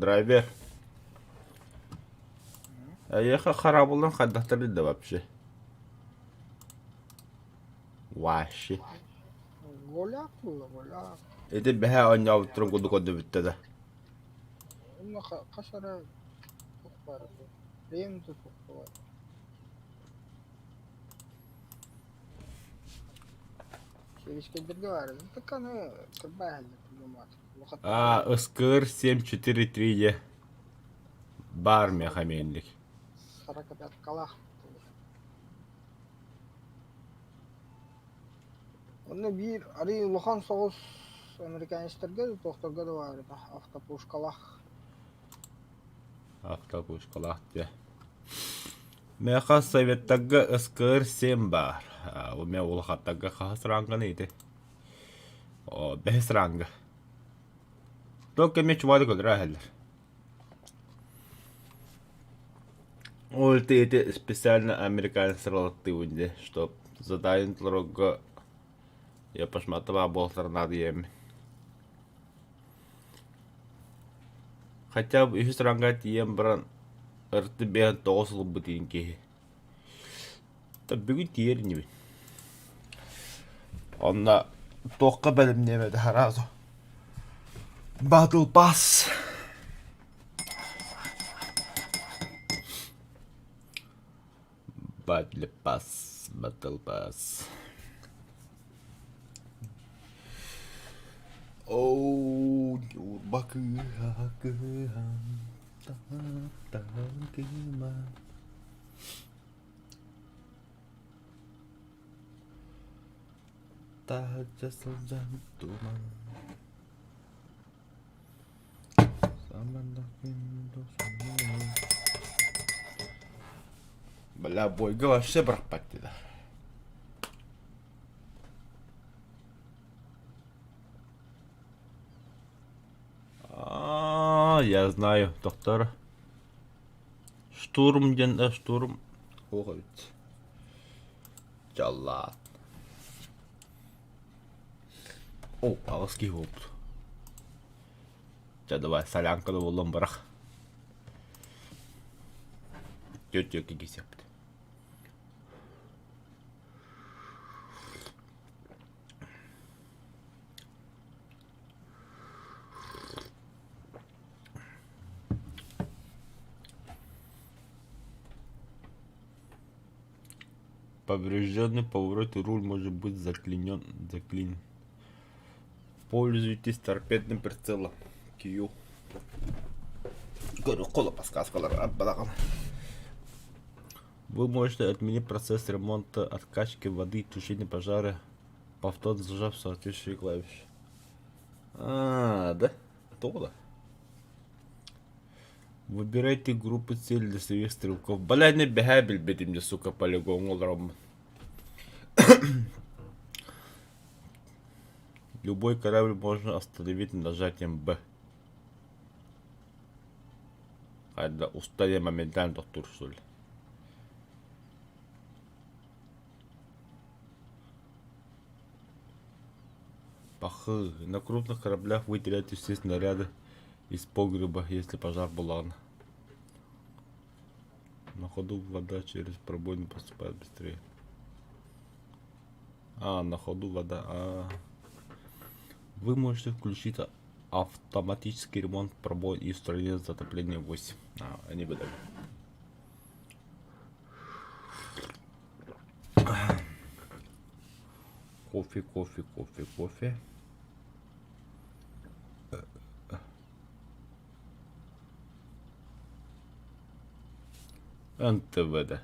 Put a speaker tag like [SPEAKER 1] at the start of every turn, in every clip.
[SPEAKER 1] Драйвер. Эйиэхэ хараабыллан хайдахтарый да вообще? Вообще.
[SPEAKER 2] Голяк буолла, голяк.
[SPEAKER 1] Ити бэһэ оонньообуттарын курдук көрдөбүттэ да.
[SPEAKER 2] Онно хас эрэ туох баар этэ. Бэйэм да туох баар. Сибискэйдэргэ баар этэ. Так аны кырбаа иһэллэр
[SPEAKER 1] А, СКР 743 е баар миэхэ миэнник.
[SPEAKER 2] Сорокопяткалаах. Онно биир арыый улахан соҕус американецтарга да туохтарга да баар этэ автопушкалаах.
[SPEAKER 1] Автопушкалаах дьэ. Миэхэ советтарга СКР 7 баар. У меня улахаттарга хаһыс ранганы ити? О, бэһис ранга. Только эмиэ чубаады көрдөрө иһэллэр. Ол ити специально американецтар ылаттыыбын дии, чтоб задание толорорго я пошматова буолтар наадыйыам. Хотя бы үһүс ранга тиийэн баран ырты биэһэн тоҕус ылбыт иин киһи. Бүгүн тиийэр инибин. Онно туохха бэлэмниэм этэ сразу. Battle Pass. Battle Pass, Battle Pass. Оо, Ньурба кыыһа кыыһан, таптаан кыыма. Таһырдьа сылдьан туман Бля, бойга вообще бырахпат дии А, я знаю, доктор. Штурм диэн да штурм суох эбит. Дьаллаат. О, аҕыс киһи буолбут. Дьэ давай солянка да буоллун бырах. Түөрт түөрт киирсиэхпит. Поврежденный поворот руль может быть заклинен заклинен. Пользуйтесь торпедным прицелом. Q. Вы можете отменить процесс ремонта откачки воды, тушения пожара, повторно зажав соответствующие клавиши. А, да? То да. Выбирайте группу цель для своих стрелков. Бля, не бэһээ билбитим дьэ, сука, полигоҥҥа олороммун. Любой корабль можно остановить нажатием Б. Хайда устание моментально тохтуур что ли? Пахы. На крупных кораблях вы теряете все снаряды из погреба, если пожар булан. На ходу вода через пробоину поступает быстрее. А, на ходу вода. А. Вы можете включить автоматический ремонт пробоин и устранение затопления 8. А, они выдали. Кофе, кофе, кофе, кофе. НТВ да.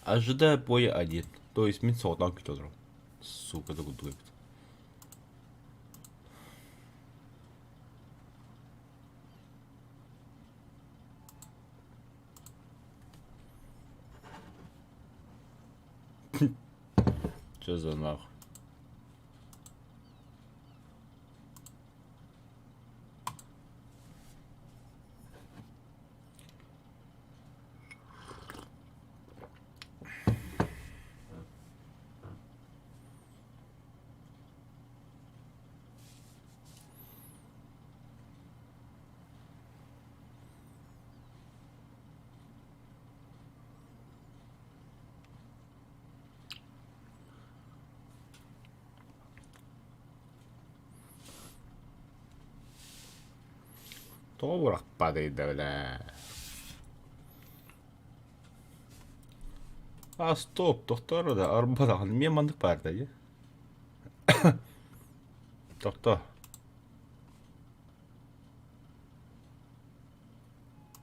[SPEAKER 1] Ожидая боя один. То есть мин соҕотоон күтэ олоробун. Сука да курдук эбит. Че за нахуй? Тоҕо бырахпатый да бля. А стоп, тохтоор да арбадаҕын эмиэ маннык баар да дии. Тохтоо.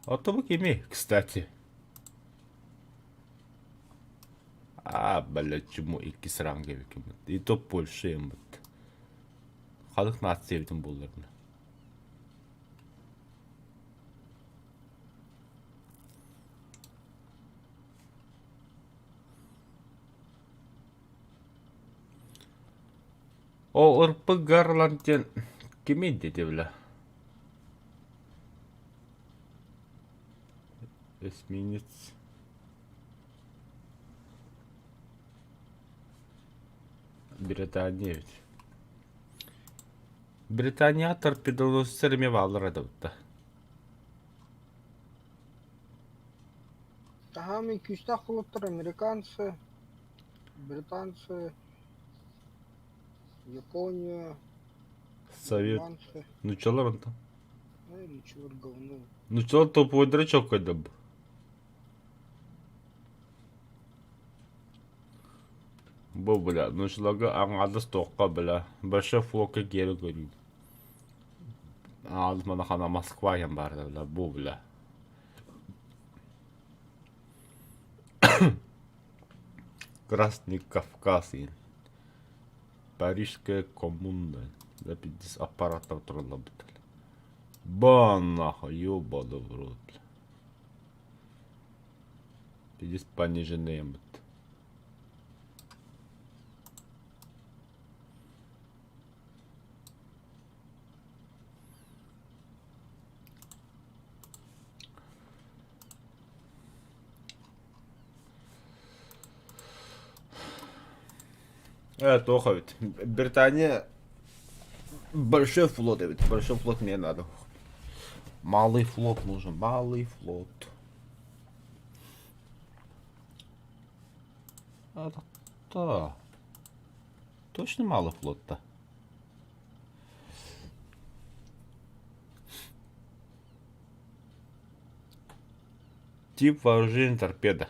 [SPEAKER 1] Ото бу кими, кстати? А, блядь, чему иккис ранг эбиккин. И то Польша эммит. Халык нация эбитин буолларына. Ол ырпык Гарланд диэн кимий диэтэ бile? Эсминец. Британия эбит. Британияҕа торпедоносецтар эмиэ бааллар этэ
[SPEAKER 2] Таһаамый күүстээх кулуттар американцы, британцы, Япония,
[SPEAKER 1] Совет.
[SPEAKER 2] германцы.
[SPEAKER 1] Нуччалар онтон.
[SPEAKER 2] Ничего говно.
[SPEAKER 1] Нуччалар топовойдара чоккойдор Бу бля, нуччаларга аҥаардас туохха бля, большой флокка киэри көрүү. Аҥаардас манахана Москва диэн баар бля, бу бля. Красный Кавказ диэн. Парижская коммуна. Да пиздец аппараттар туралларбыт. Ба нахуй, ёбаный в рот, бля. Пиздец пониженный быт. Э, туох эбит. Британия большой флот эбит. Большой флот мне надо. Малый флот нужен. Малый флот. А, да. Точно малый флот-то? Тип вооружения торпеда.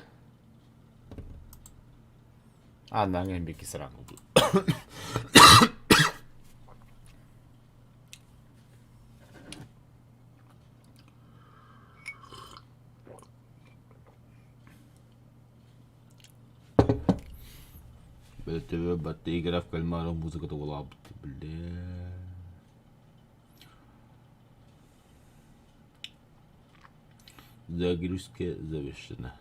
[SPEAKER 1] А, на бики срангу. БТВ батты игра в кальмара музыката буолаабыт бля. Загрузка завершена.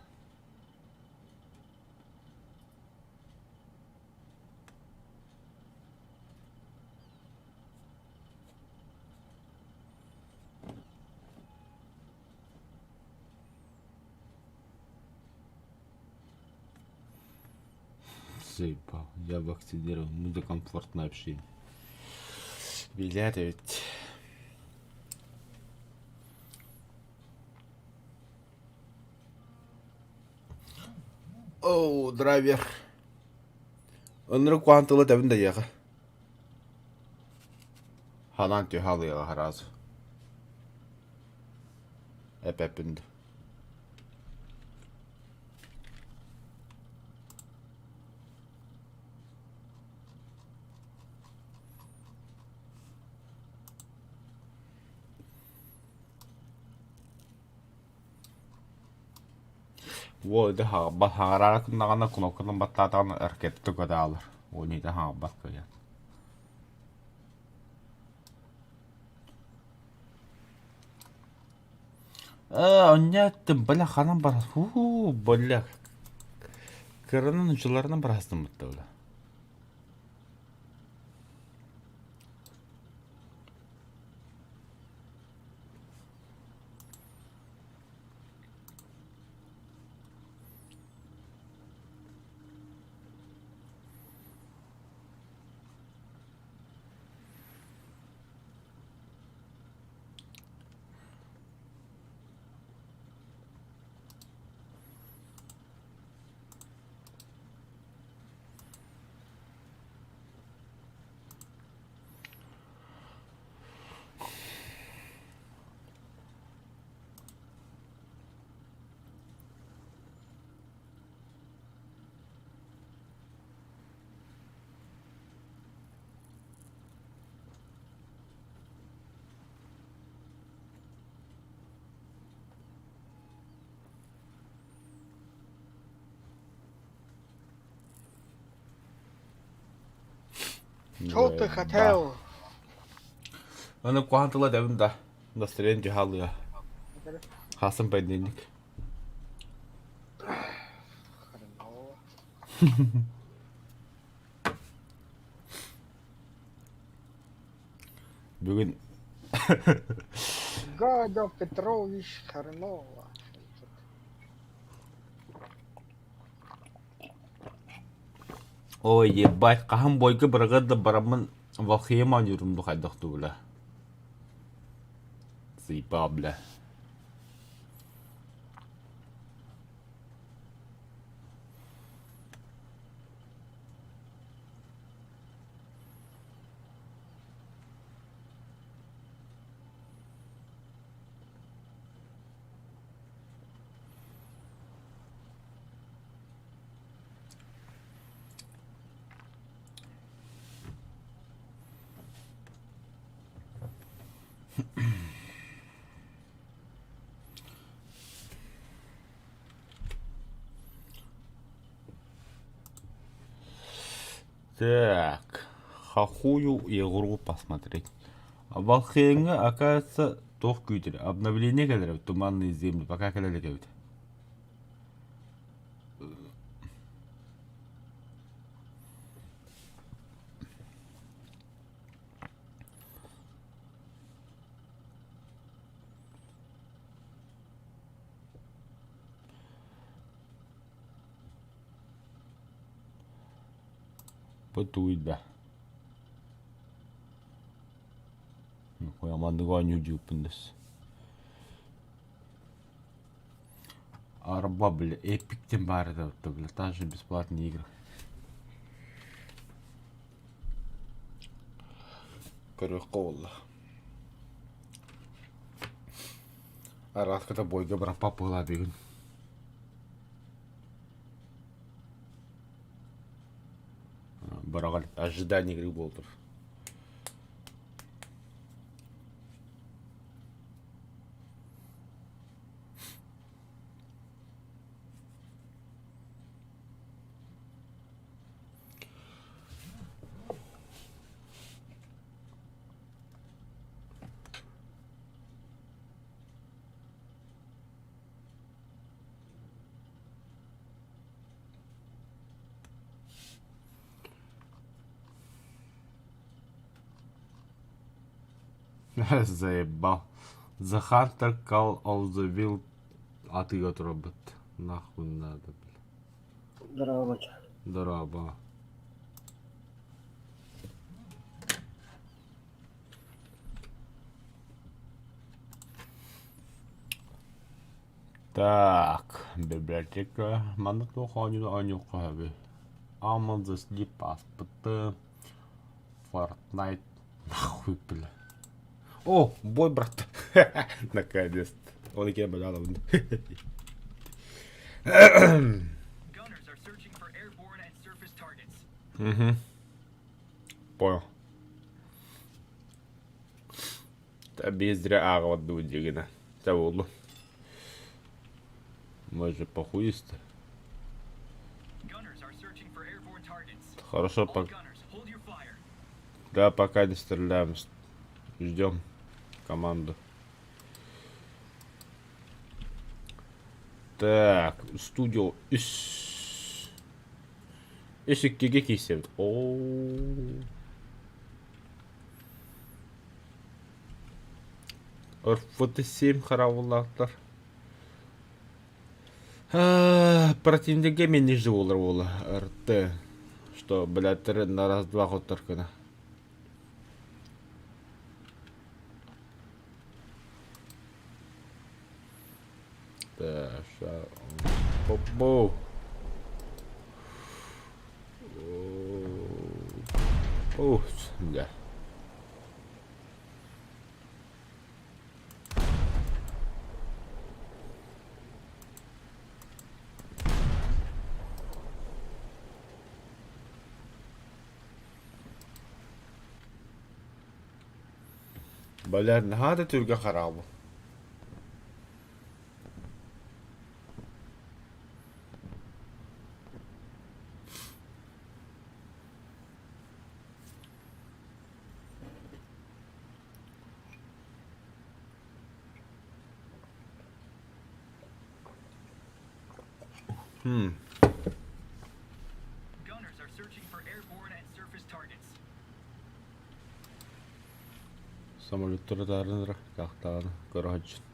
[SPEAKER 1] Заебал. Я вакцинирован. Мы комфортное общение. Билет ведь. Оу, драйвер. Ынырык куһаҕан тылы этэбин да диэхэ. Ханаан түһэ алыаҕа сразу. Эпэппин да. Уол ити хаҕарбат хаҥараары гыннаҕына кнопкатын баттаатаҕына ракета тугатаалар. Уол ити хаҥарбат кыайан. Ээ, онньо эттим, бля, ханан барас, уу, бля. Кыранан учуларынан барастыммытта, бля.
[SPEAKER 2] Что ты хотел?
[SPEAKER 1] Аны куһаҕан тыла этэбин да, настроение дьаһалыа. Хасан понедельник.
[SPEAKER 2] Хреново.
[SPEAKER 1] Бүгүн
[SPEAKER 2] Гадя Петрович Хреново.
[SPEAKER 1] Ой, ебать, хаһан бойга бырагар да бараммын Валхием оонньуурум ду хайдах дуу, бля. Заебал, бля. Так, хахую игру посмотреть. Валхейҥҥа, оказывается, туох күүтэр? Обновление кэлэр эбит, Туманные земли, пока кэлэ илик эбит. Бу тууйда. Маннык оонньуу дьууппун дэс. Арба, бля, эпиктен баар этэ бля, там же бесплатные игры. Көрүөххэ буолла. Араската бойга быраппап буолаа бүгүн. Быраҕал ожидание игры буолтур. Заебал. The Hunter Call of the Wild атыыга турарбыт. Нахуй надо, бля.
[SPEAKER 3] Здорово.
[SPEAKER 1] Дорообо. Так, библиотека. Маннык туох оонньууну оонньуохха сөбүй? Among the Sleep ааспытым. Fortnite. Нахуй, бля. О, бой, брат. Наконец-то. Он и бля, Угу. Понял. Та без зря ааҕабат дуу дигина. Та буоллу. Мы же похуисты. Хорошо, по... Да, пока не стреляем. Ждем команду. Так, студио үс. Үс иккигэ киирсэбит. Оо. РФТ-7 хараабыллаахтар. Противнига мен же буолар буола РТ. Что, блядь, на раз-два хоттор гына. Так, Бу. Ух, да. Бля, наһаа да түргэн хараабы. Hmm. Самолеттары таарынара, кахтааны көрө сылдьын.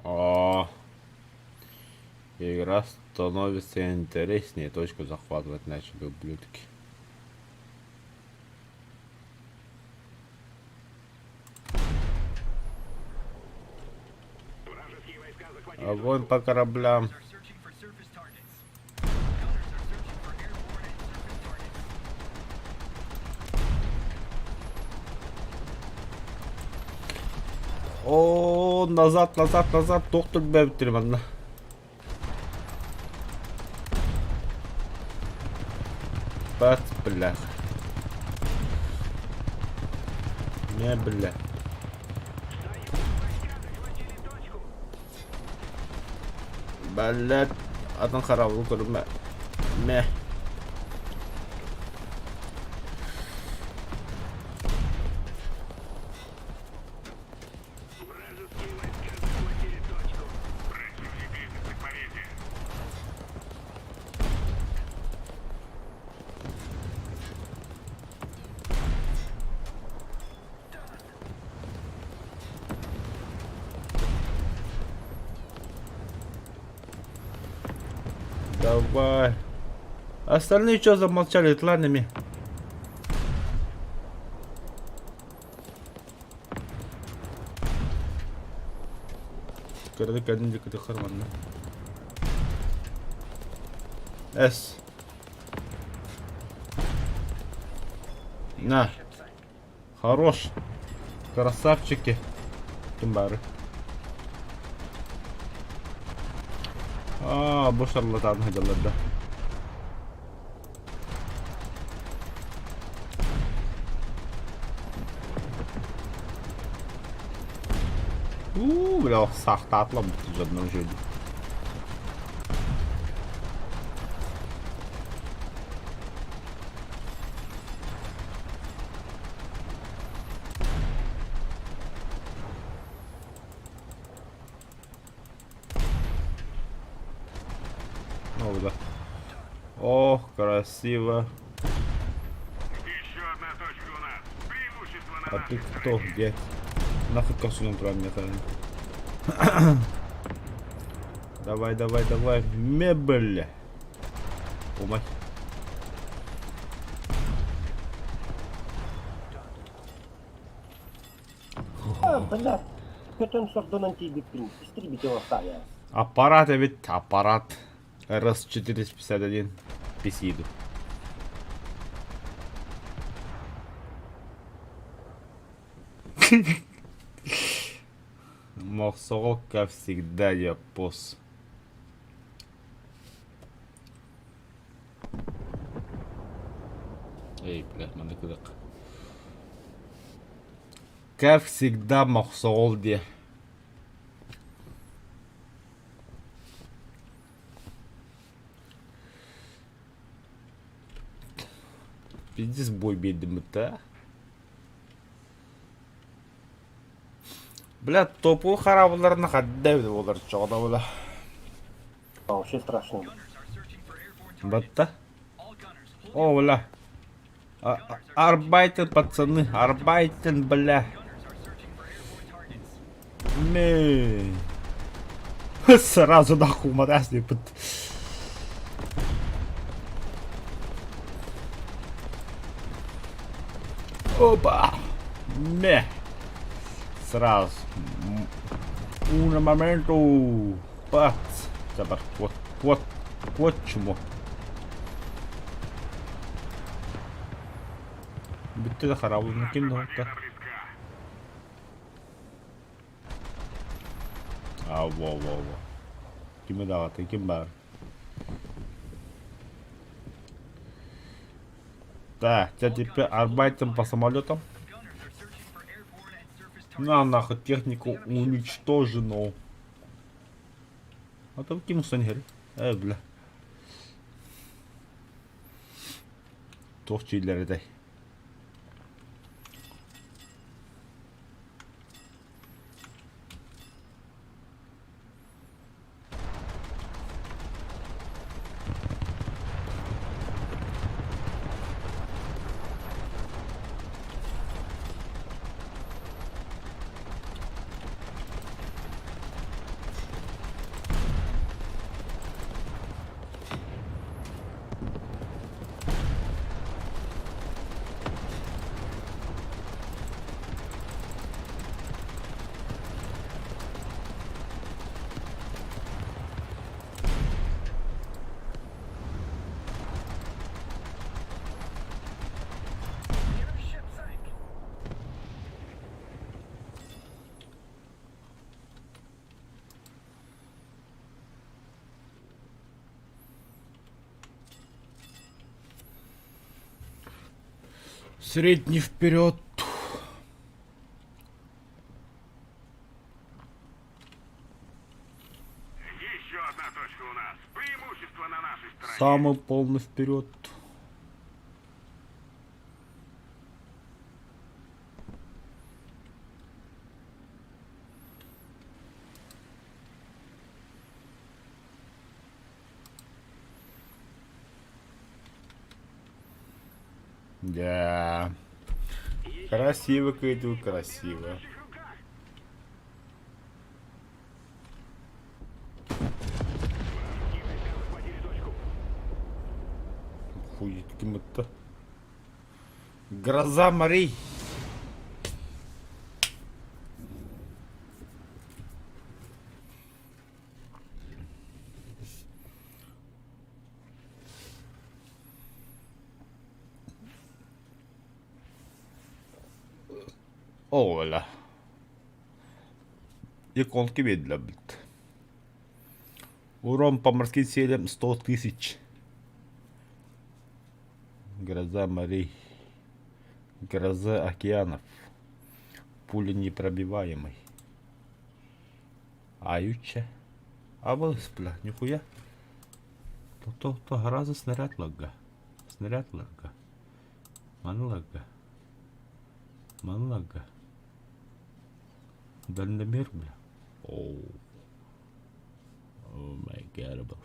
[SPEAKER 1] О, игра становится интереснее. Точку захватывать начали ублюдки. Огонь по кораблям. О, назад, назад, назад, доктор бэбиттир манна. Бат, бля. Не, бля. Блядь, атын хараабыл көрүмэ. Мэ. Давай. Остальные что замолчали тланами? Кырды кәдімгі кіті қырманды. С. На. Хорош. Красавчики. Ким бары? Аа, бу шарлатан сылдьаллар да. Уу, бля, сахтаатла дьоннор үчүгэй. Ну да. Ох, красиво.
[SPEAKER 3] Еще одна точка у нас. Преимущество на
[SPEAKER 1] А ты
[SPEAKER 3] нашей
[SPEAKER 1] кто?
[SPEAKER 3] стороне.
[SPEAKER 1] Где? Нахуй косу нам мне Давай, давай, давай. Мебель. О, мать.
[SPEAKER 4] А, бля, көтөн сордонон тиийбиппин истребитель оставил.
[SPEAKER 1] Аппарат эбит, аппарат. РС-451 Писиду. Мохсоҕол как всегда я пос. Эй, блядь, манна кыдык. Как всегда мохсоҕол диэ. Пиздец бой биэрдим да. Бля, топу хараабыларына хадда эбит буолар чоҕоно бля.
[SPEAKER 4] Вообще страшно.
[SPEAKER 1] Батта. О, бля. Арбайтен, пацаны, арбайтен, бля. Мэ. Сразу нахуй мразь, Опа! Мэ! Сразу. Un momento. Бац! Забар. Вот, вот, вот чему. Бүттэ да хараабылын ким да
[SPEAKER 3] Победа близка.
[SPEAKER 1] А, во, во, во. Кими даҕаты, ким баар? Так, я теперь арбайтом по самолетам. На нахуй технику уничтожено. А там ким сангер? Бля. Туох чийлэр этэй? Средний вперед.
[SPEAKER 3] Еще одна точка у нас. Преимущество на нашей стороне.
[SPEAKER 1] Самый полный вперед. Да. Красиво, Кэйду, красиво. Хуй ким это? Гроза морей. Оля. Иконки видно, блядь. Урон по морским селям 100 тысяч. Гроза морей. Гроза океанов. Пуля непробиваемый. Аютча. Абыс, бля, нихуя. То, то, то гроза снаряд лага. Снаряд лага. Маны лага. Маны лага. Дальномер, бля. Оу. Oh my god.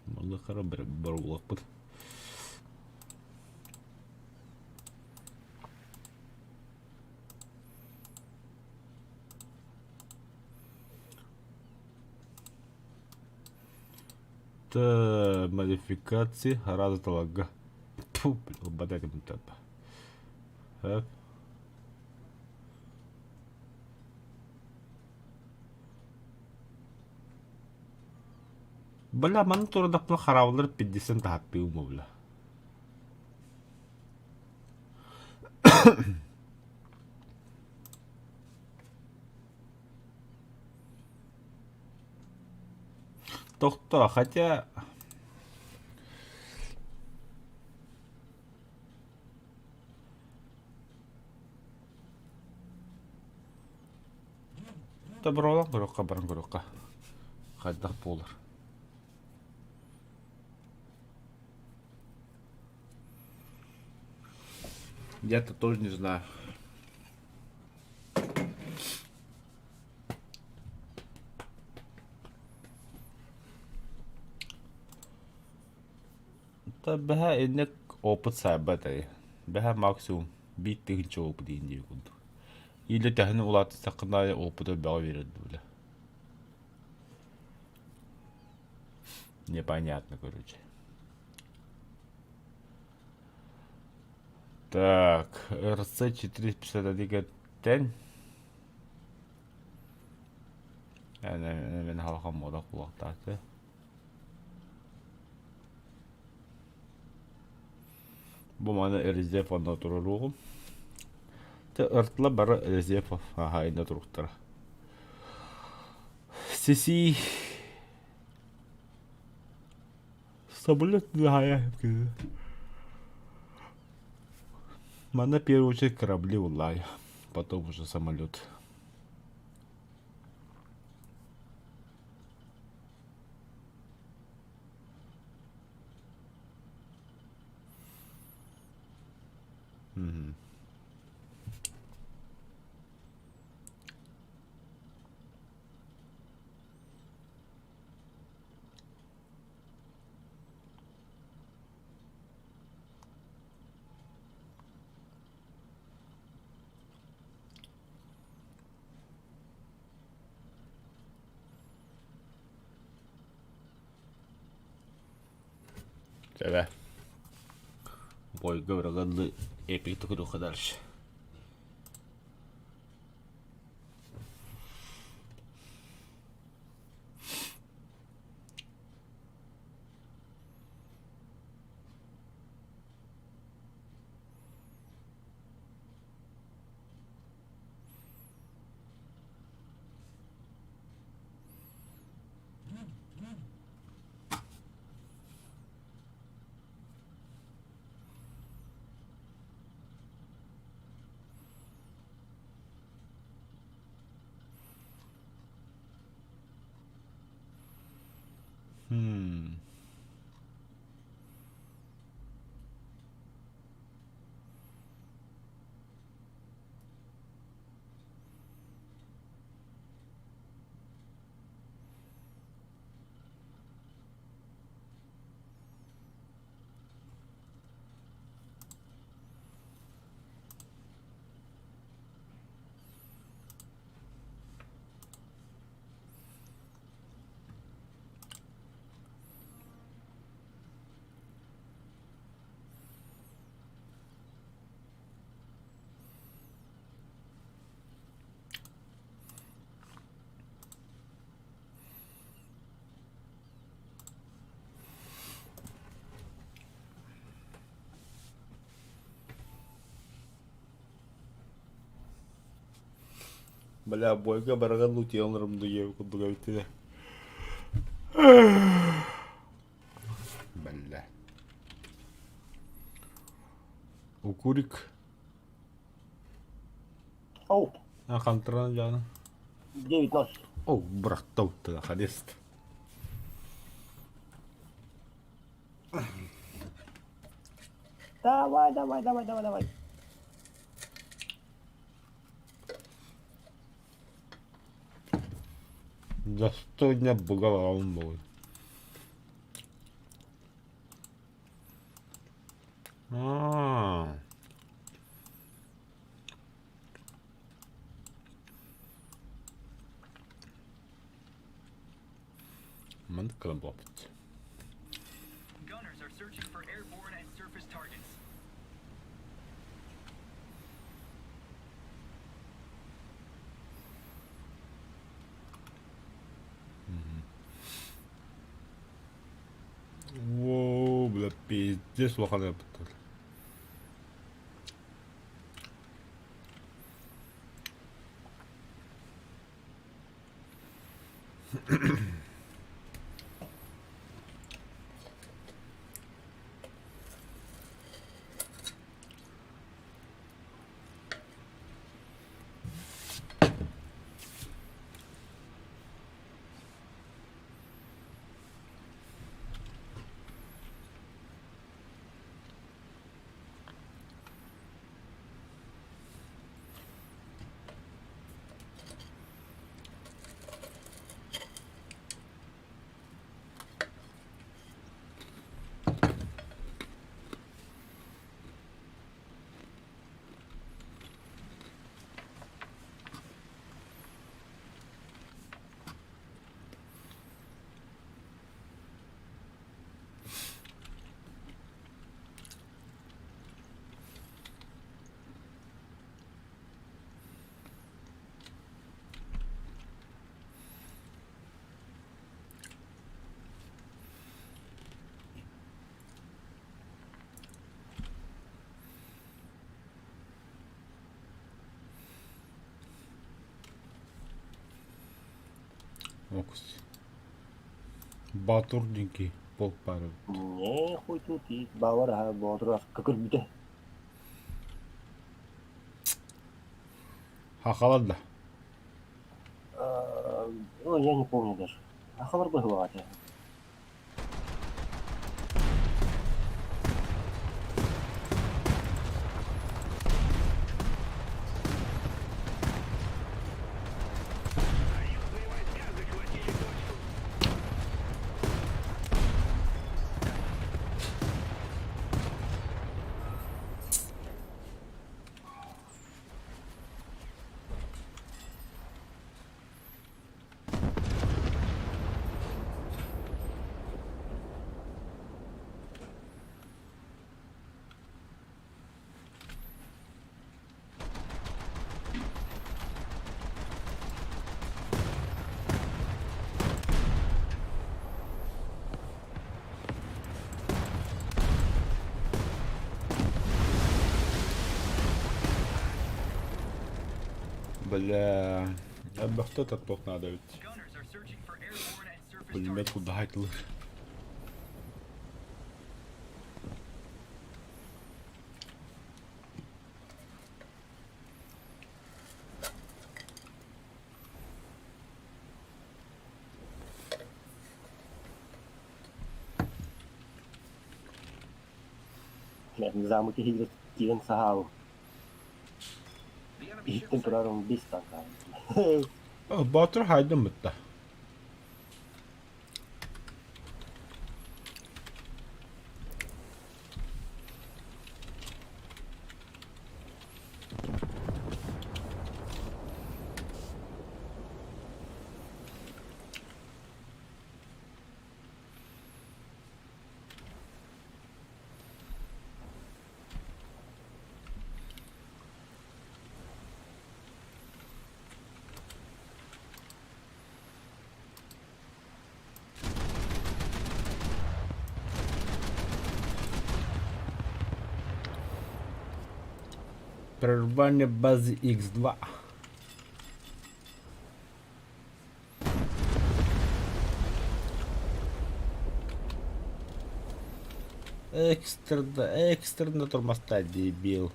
[SPEAKER 1] Манна хара бар буолуохпут. Та модификации араас таларга. Тьфу, бля, Бля, манна турдахпына хараабыллар пиддисэн таһаттыым буолла. Тохтоо, хотя Добролон көрүөххэ баран көрүөххэ хайдах буолар. Я-то тоже не знаю. Та бэһэ инник опыт сайбат эй. Бэһэ максимум биир тыһыынча опыт иин диир курдук. Или төһөнү улаатыстаххына аайы опыты бөҕө биэрэр дуу Непонятно, короче. Так, РЦ-451 тэн. Мен халхан мода кулактааты. Бу маны резерв онно туруоруоҕум. Тэ ыртла бары резерв хаһаайына туруктара. Сиси самолет Манна в первую очередь корабли улай, потом уже самолет. Мгм. Сөбө. Бойго бырагыллы эпик тукуруха дальше. Hmm. Бля, бойга барыган лутияларым дуе курдук эбит Бля. Укурик.
[SPEAKER 4] Оу.
[SPEAKER 1] А хантран жана.
[SPEAKER 4] 9-0.
[SPEAKER 1] О, бырахта наконец-то.
[SPEAKER 4] Давай, давай, давай, давай, давай.
[SPEAKER 1] За 100 дня бугалаун был. А. Маннык гынан буолбут. Пиздец улахан ыппыттар. Окус. Батур диҥки полк баар эбит.
[SPEAKER 4] Не хуй тут и баавар аһа боотур аска көрбүтэ.
[SPEAKER 1] Хахалар да.
[SPEAKER 4] Ну, я не помню даже. Ахалар быһылаҕа этэ.
[SPEAKER 3] Союзные войска захватили точку.
[SPEAKER 1] Бля, элбэхтэ таттуох наада эбит. Пулемет курдаһайтылыр.
[SPEAKER 4] Замок киһи киирэн саһаал иһиттэн турар он танка.
[SPEAKER 1] Боотур хайдын бытта. Прорвание базы X2. Экстренно, экстренно тормозта, дебил.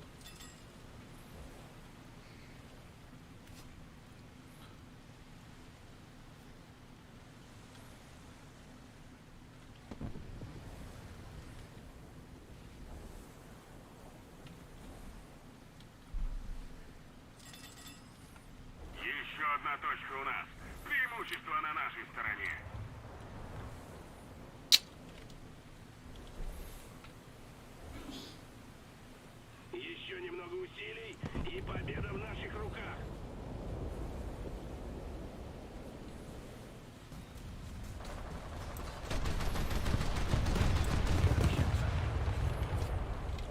[SPEAKER 3] Еще одна точка у нас. Преимущество на нашей стороне. Еще немного усилий, и победа в наших руках.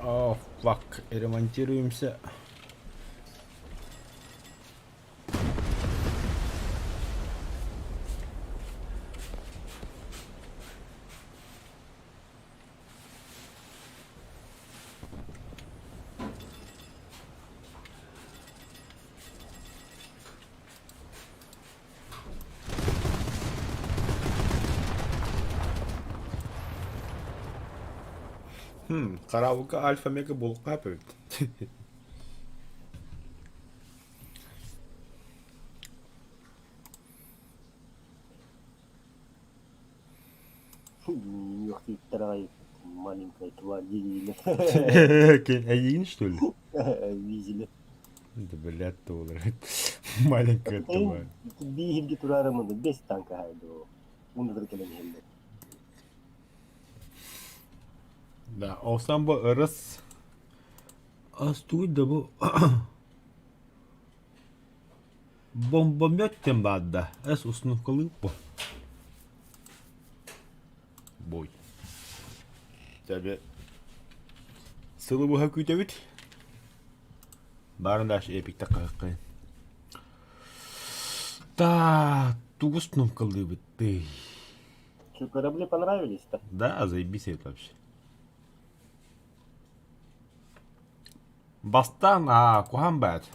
[SPEAKER 1] О, fuck. Ремонтируемся. Караоке альфа-мега буолуохха эбит.
[SPEAKER 4] Нюхтиттарай маленькая тварь видели.
[SPEAKER 1] Эйигин что ли?
[SPEAKER 4] Видели.
[SPEAKER 1] Да блядь, доллар. Маленькая тварь.
[SPEAKER 4] Биһирги турарымын бес танка хайду. Унdur кэлэн иһэллэр.
[SPEAKER 1] Да, осан бу ырыс астуй да бу бомбомет диэн баар да эс установкалыы бу бой Тэбэ сылы быһа күүтэбит баарын даш эпикте кыһыккын та тугу установкалыыбыт ты
[SPEAKER 4] Что, корабли понравились-то?
[SPEAKER 1] Да, заебись это вообще. Бастан, а, куһаан баат.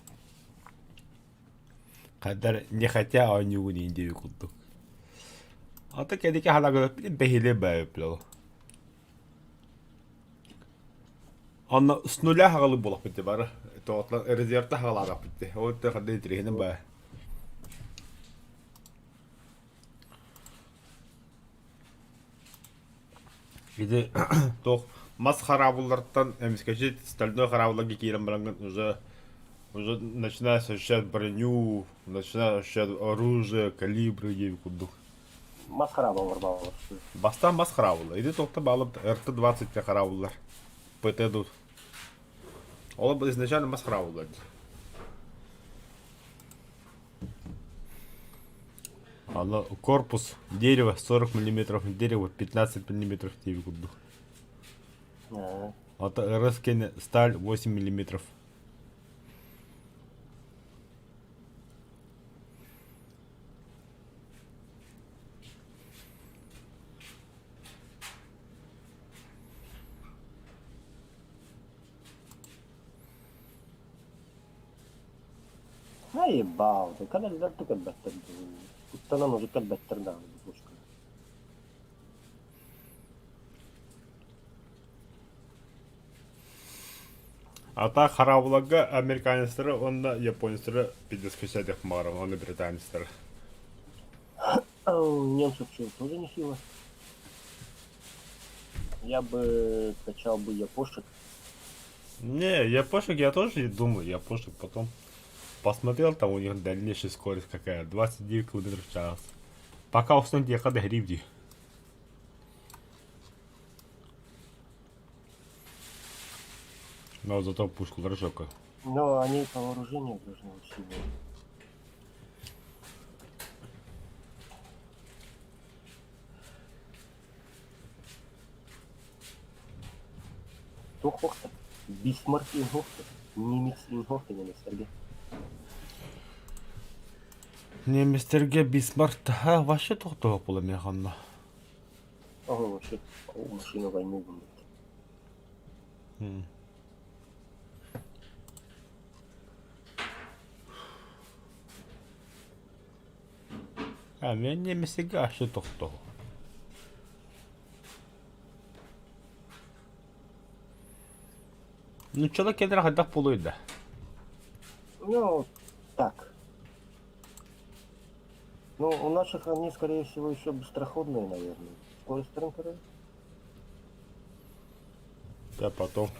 [SPEAKER 1] Хаддар не хотя оонньуугун индиви курдук. Ата кэдики халагылап бэһиле баайыплоо. Онно с нуля хаҕалы буолахпыт бары. Тоҕотлан резервта хаҕалаабаппыт. Ол хадда интириэһинэн баа. Ити туох мас хараабыллартан эмискэчи стальной хараабылларга киирэн бараҥҥын уже уже начинаешь ощущать броню, начинаешь ощущать оружие, калибры диэби курдук.
[SPEAKER 4] Мас хараабыллар бааллар.
[SPEAKER 1] Бастаан мас хараабыллар. Ити туохта бааллар РТ-20 хараабыллар. ПТ тут. Ол изначально мас хараабыллар. Аны корпус дерево 40 миллиметров, дерево 15 миллиметров диэби курдук. Ата РС кэннэ сталь 8 миллиметров.
[SPEAKER 4] Наебал, ты когда ты кэлбэттэр куттанан уже кэлбэттэр даҕаны пушка.
[SPEAKER 1] А так хараабыларга американецтары уонна японецтары пиздец баҕарабын уонна британецтары.
[SPEAKER 4] Немцев что, тоже нехило. Я бы качал бы япошек.
[SPEAKER 1] Не, япошек я тоже думаю, япошек потом. Посмотрел, там у них дальнейшая скорость какая, 29 км в час. Пока уснуть я когда гривди. Но зато пушку хорошо.
[SPEAKER 4] Но они по вооружению должны быть сильнее. Туох охта? Бисмарк инһохта, немец инһохта немецтерге.
[SPEAKER 1] Немецтерге Бисмарк та вообще тохтоо була механна.
[SPEAKER 4] Ого, вообще, машина войны будет.
[SPEAKER 1] А мен немецтерге вообще тохтоо. Нуччалар кэлэр хайдах буолуой да?
[SPEAKER 4] Ну, так. Ну, у наших они, скорее всего, еще быстроходные, наверное. Скорость тренкеры?
[SPEAKER 1] Да потом.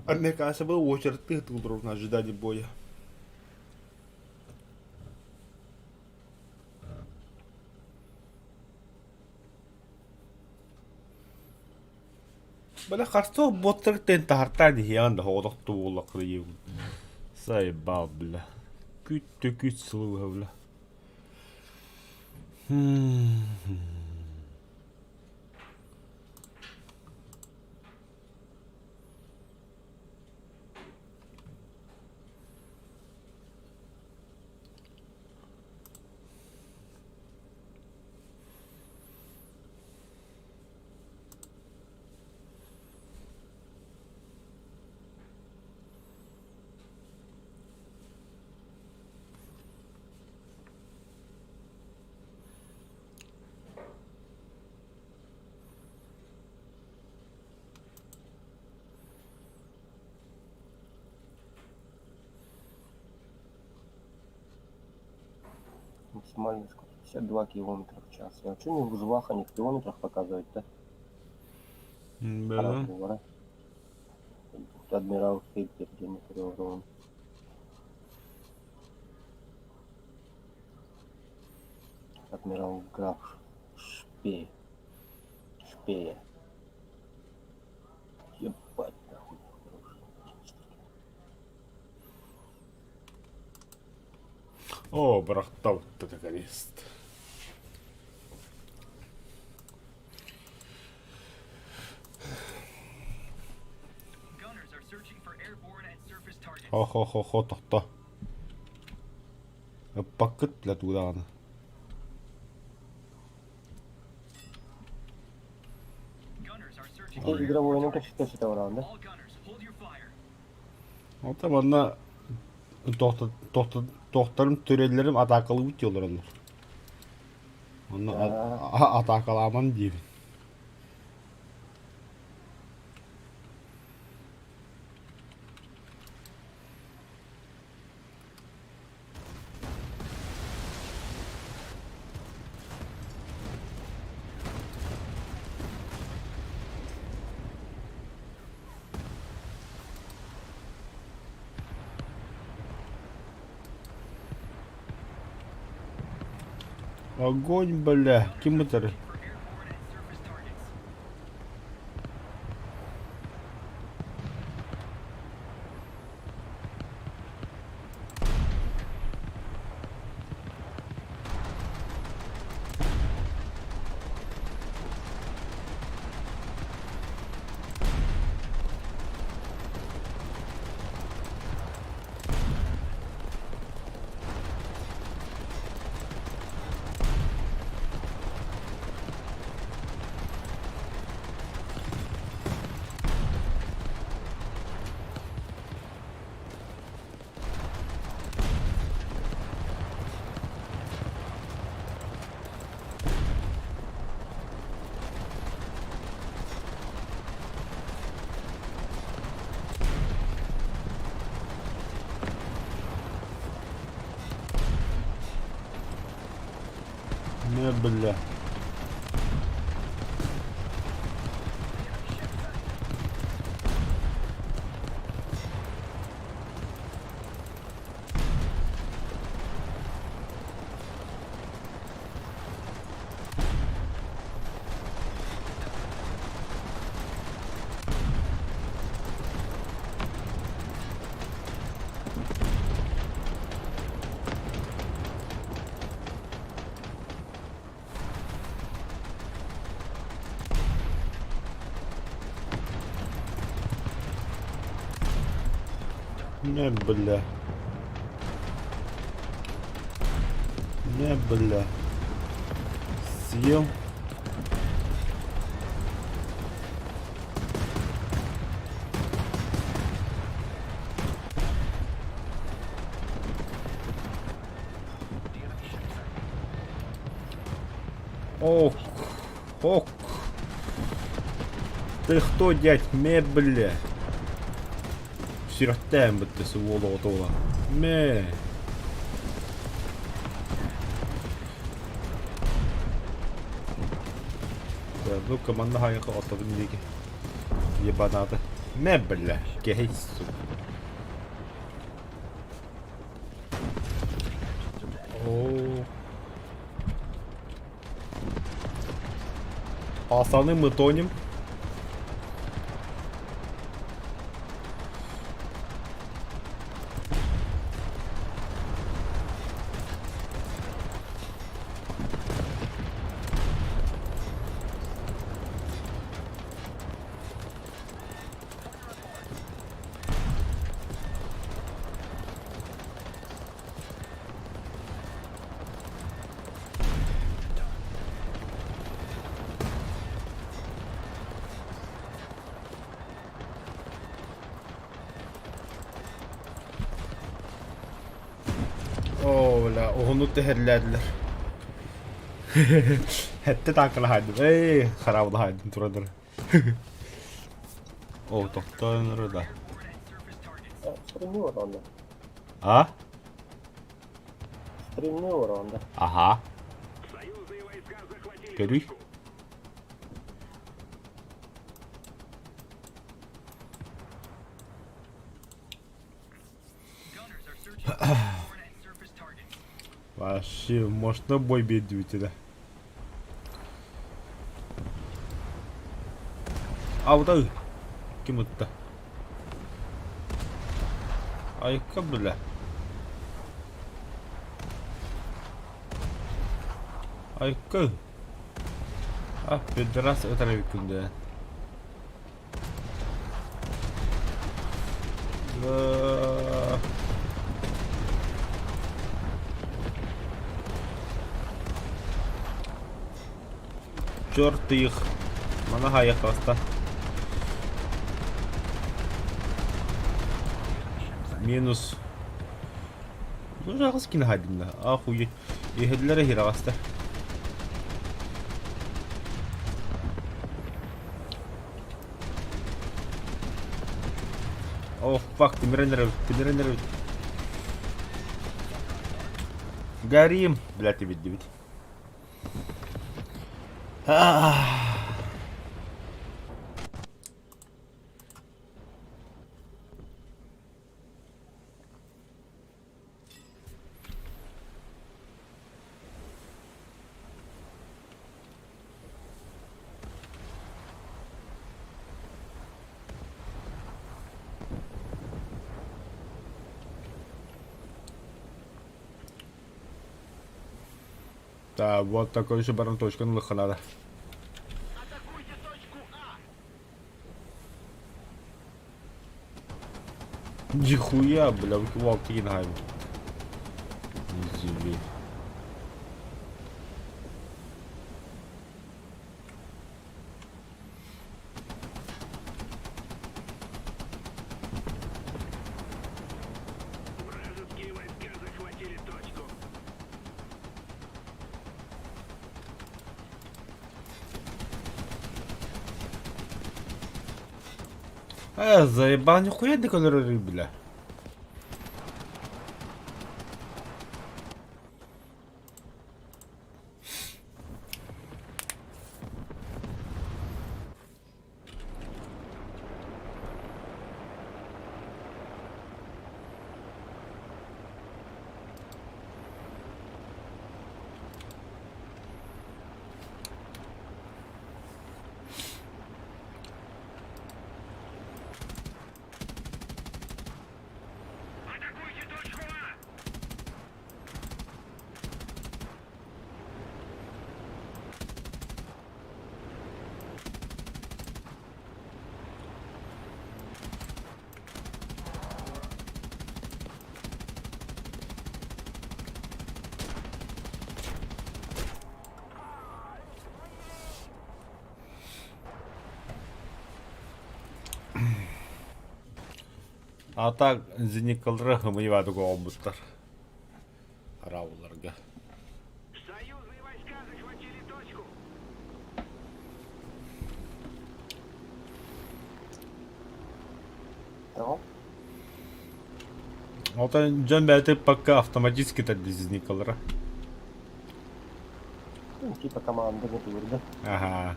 [SPEAKER 1] Американцы был очередь ты тут на ожидание боя. Бля, харсо боттар тен тахартан иһиэн да хоҕотохту буоллаххына Сайбал, бля. Күт күт сылы бля.
[SPEAKER 4] Максимальная скорость 52 километра в час. А что не в узлах, а не в километрах показывать-то?
[SPEAKER 1] Бэл.
[SPEAKER 4] Араҕа. Адмирал Хейпер диэн көрөҕүн. Адмирал Граф Шпее. Шпее. Ебать нахуй хороший.
[SPEAKER 1] Оо, бырахтабытта наконец-то. Хо-хо-хо-хо, тохто. Ыппаккыт бля туудаҕына.
[SPEAKER 4] Ити игровойунан кэпсэтэ бараҕын да?
[SPEAKER 1] Ота манна туохтарым төрөллөрүм атаакалыыбыт дии олороллор. Онно атаакалааман диибин. Огонь, бля, ким ытары? Не, бля. Не, бля. Не, бля. Съел. Ох, ох. Ты кто, дядь, ме, бля? Сүрэхтээн бүттэ суол оҕото Мэ. Ну-ка, манна хайыха отобун диэки. Ебанаты. Мэ, бля, кэһэй, сука. О. Пацаны, мы тонем. Оо, бля, уһуннук тэһэрлээтилэр. Хэттэ таакалаһаайдым. Эй, хараабылаһаайдым турадар. Оо, тохтоон да.
[SPEAKER 4] Стремила онно.
[SPEAKER 1] А?
[SPEAKER 4] Стримный урон, да.
[SPEAKER 1] Аха.
[SPEAKER 3] Союзные войска захватили
[SPEAKER 1] Көрүй.
[SPEAKER 3] точку.
[SPEAKER 1] Вообще, можно бой биэрдибит да. Аудай. Ким ытта? Айка бля. Айка. А, пидорас ытар эбиккин да. Да. Черт их. Манаха хаста. Минус. Ну, аҕыс кини хаайдым да. Охуеть. Иһэллэрэ иһир аҕаста. Oh fuck, тимирэн эрэбит, тимирэн эрэбит. Горим, блядь, тибирдибит. Да, вот такой еще баран точка надо.
[SPEAKER 3] Атакуйте точку А!
[SPEAKER 1] Нихуя, бля, выкивал Кигенхайм. Извини.
[SPEAKER 3] Вражеские войска захватили точку.
[SPEAKER 1] Э, заебал, нихуя не колоры, бля.
[SPEAKER 3] Атакуйте точку А!
[SPEAKER 1] А так зеникалары хымыйбаатык оҕолбуттар Арауларга.
[SPEAKER 3] Союзные войска захватили точку.
[SPEAKER 4] Того?
[SPEAKER 1] Оттон дьон бэйэтэ пока автоматически зеникалара.
[SPEAKER 4] Ну, типа команда готовит, да?
[SPEAKER 1] Ага.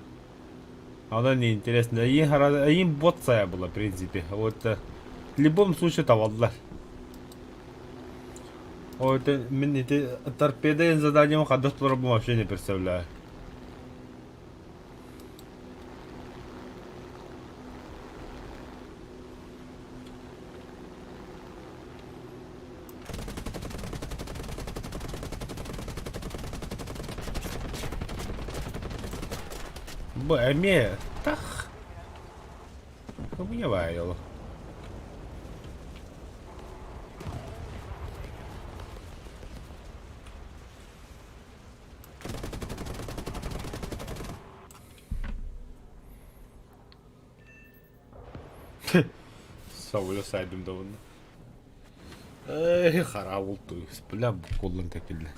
[SPEAKER 1] Оно неинтересно. Им бот сая было, в принципе. Вот в любом случае таваллар. Вот мин эти торпеды заданием ходов вообще не представляю. Бу эмиэ тах Кымньабайыл. Сауля сайдым да онно. Эй, хараабыл туйус. Бля, буккуллан тэкиллэ.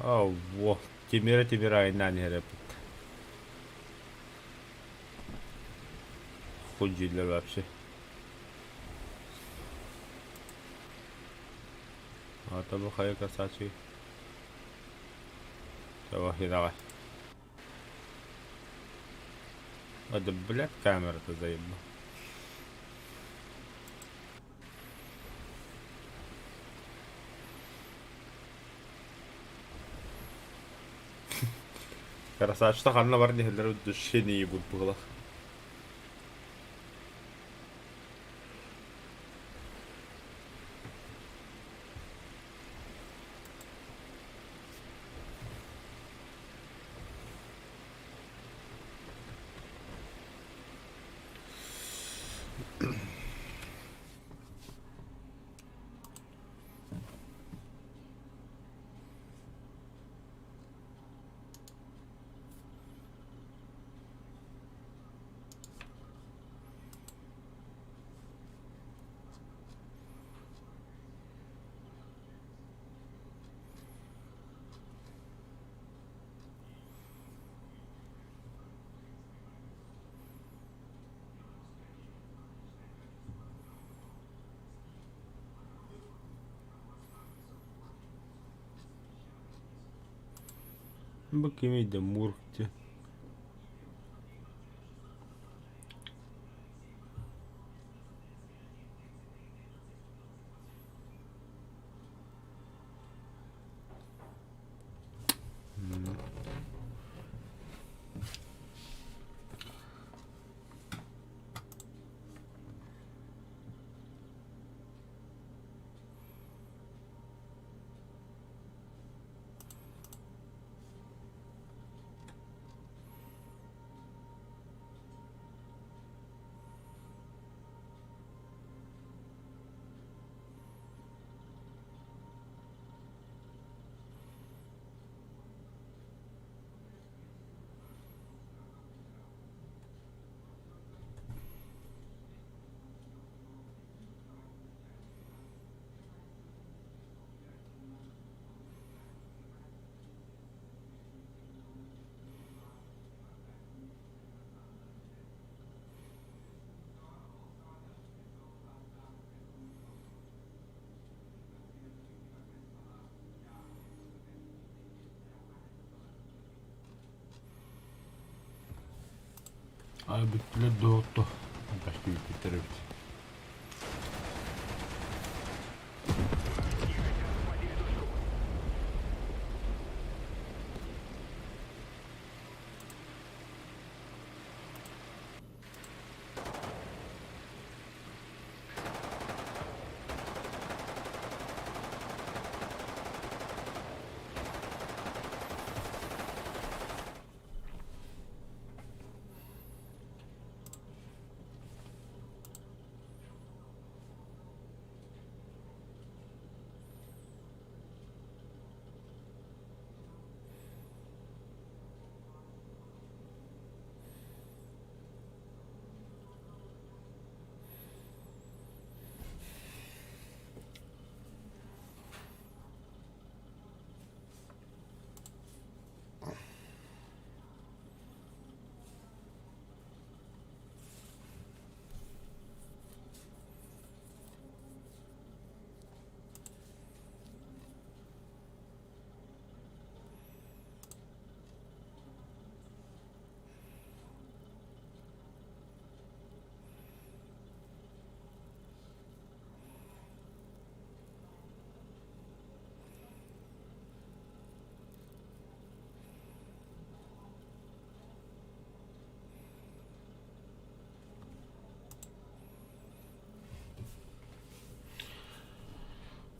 [SPEAKER 1] Оо, во, тимирэ тимир айаннаан иһэр эбит. Хуй вообще. А то бу хайа красавчик. Давай, давай. А да блядь, камера-то заебал. Красавчик ханна бар диһэллэр душени ебут быһылах. Бу кимий да Мурк Ay бүттүлэр доҕотто. Почти бүттүлэр эбит.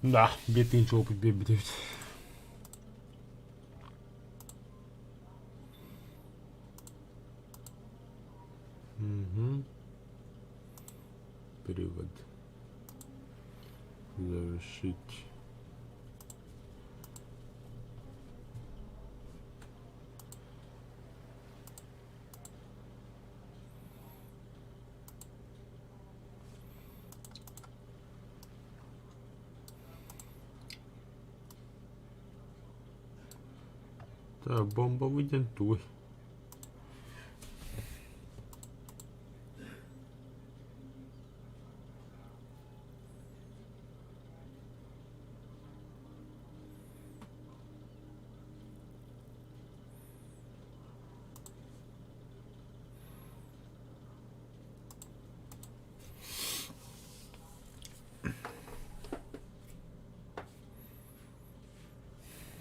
[SPEAKER 1] Да, биир опыт биэрбит эбит. Угу. Перевод. Завершить. Так, бомбовый диэн тугуй?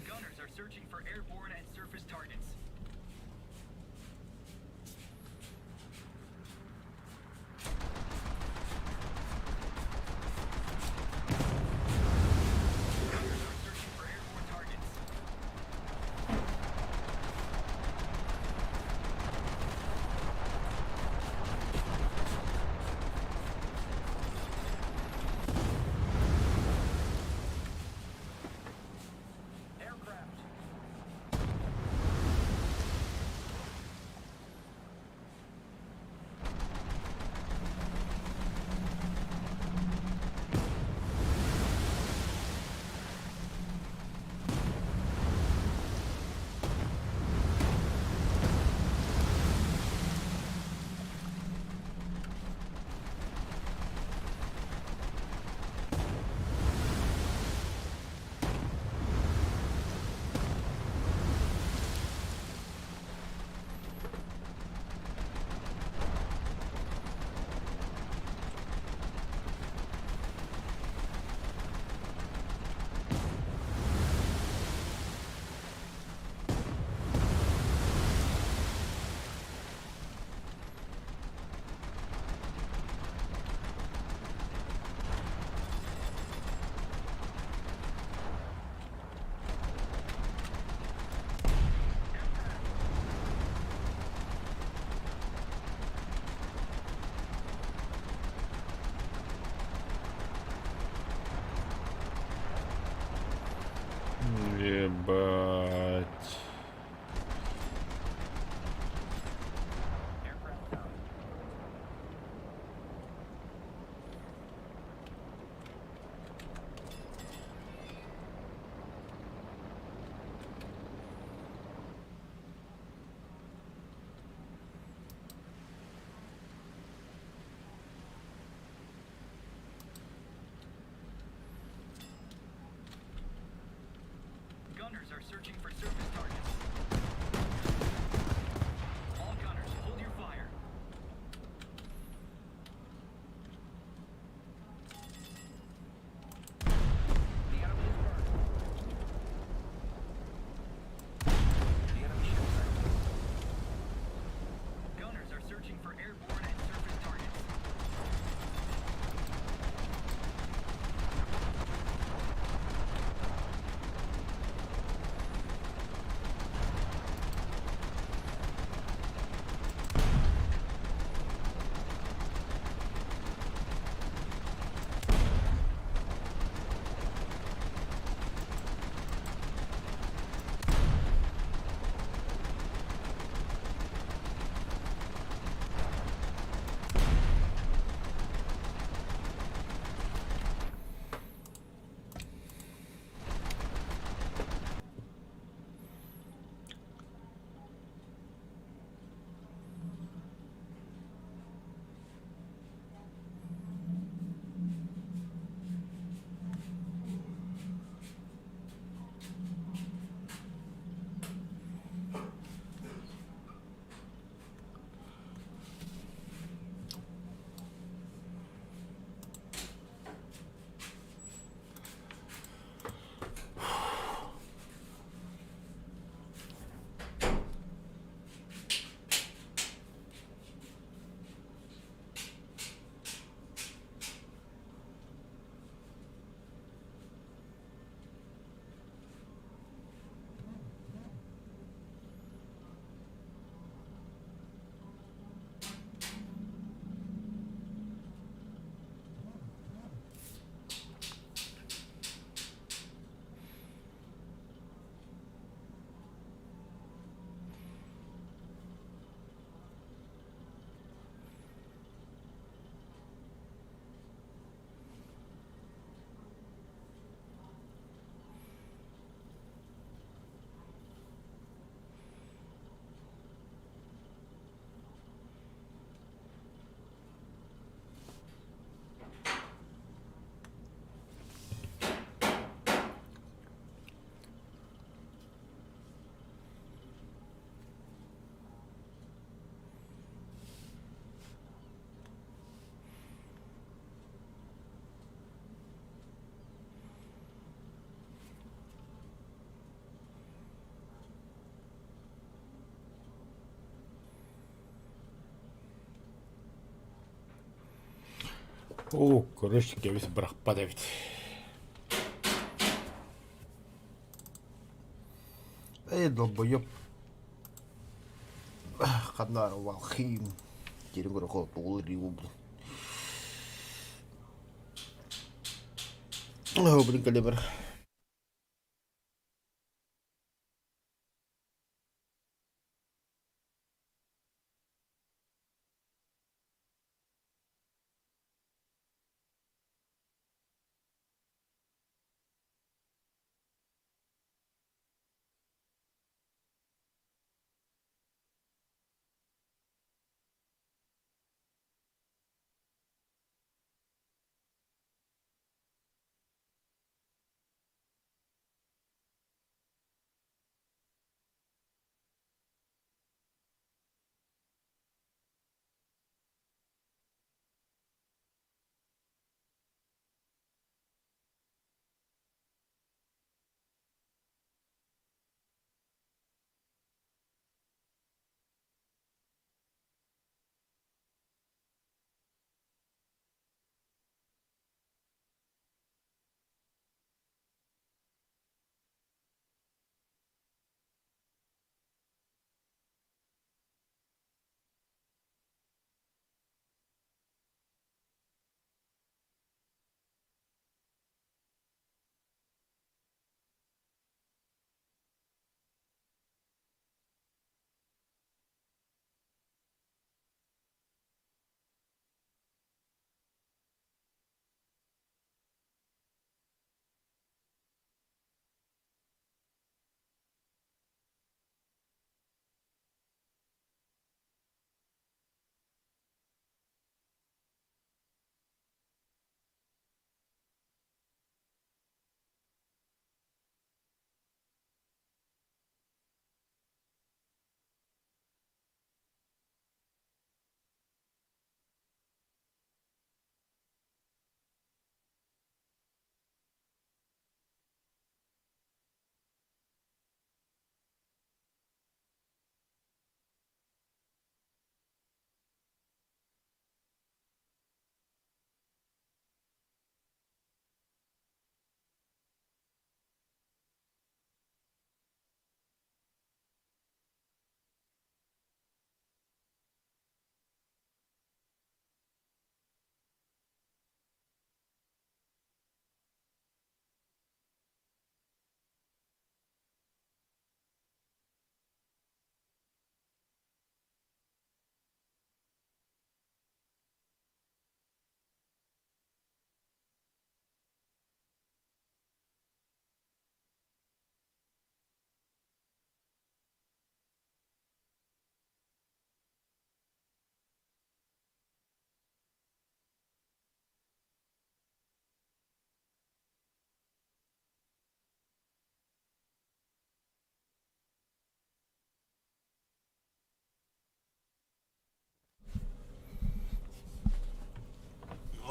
[SPEAKER 5] Gunners are searching for airborne and surface targets. Gunners are searching for airborne targets. Aircraft.
[SPEAKER 1] Ебать.
[SPEAKER 5] Aircraft down. Gunners are searching for surface targets. All gunners, hold your fire. The enemy is burned. The enemy ship sank. Gunners are searching for airborne and surface targets.
[SPEAKER 1] Оо, короче, кэбис бырахпат эбит. Эй, долбоеб. Ханна валхим. Кирин көрө тугул риу блин. Блин, калибр.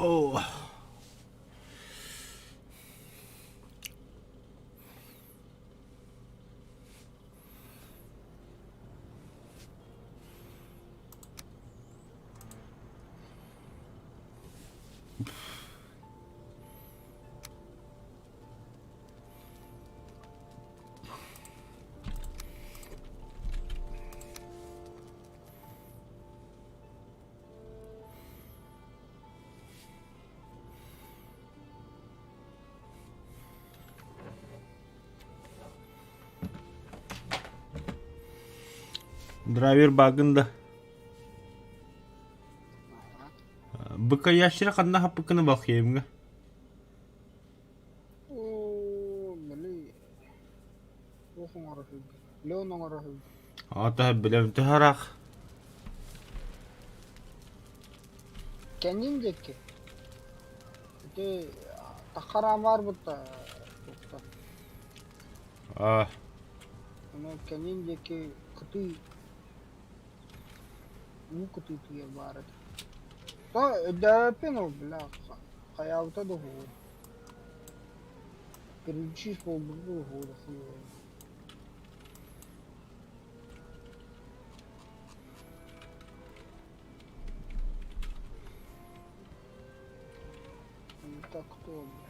[SPEAKER 1] О. Драйвер багын да. Быка ящера ханна хаппыккыны балхиемҥа.
[SPEAKER 2] Оо, били туох оҥоро сылдьар? Леон оҥоро сылдьар.
[SPEAKER 1] Аата билэм төһөраах.
[SPEAKER 2] Кэннин диэки. Ити таххараан баарбыт туохтан.
[SPEAKER 1] Аа.
[SPEAKER 2] Ону кэннин диэки кытыы уу кытыытыгар баар этэ. То өйдөөбөппүн ол бля хайаабыта да уһугу. Переключись буолбут уһугу да хуй. Это кто, бля?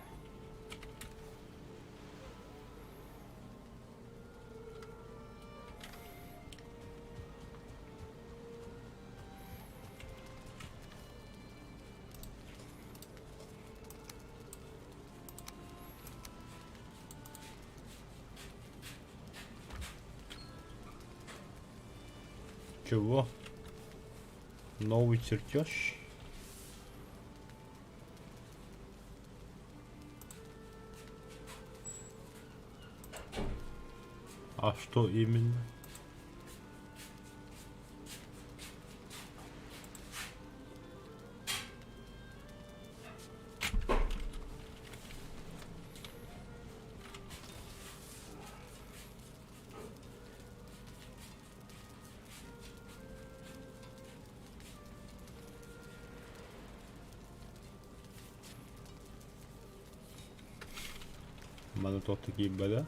[SPEAKER 1] Чего? Новый чертеж? А что именно? Маны туох да киирбэтэх.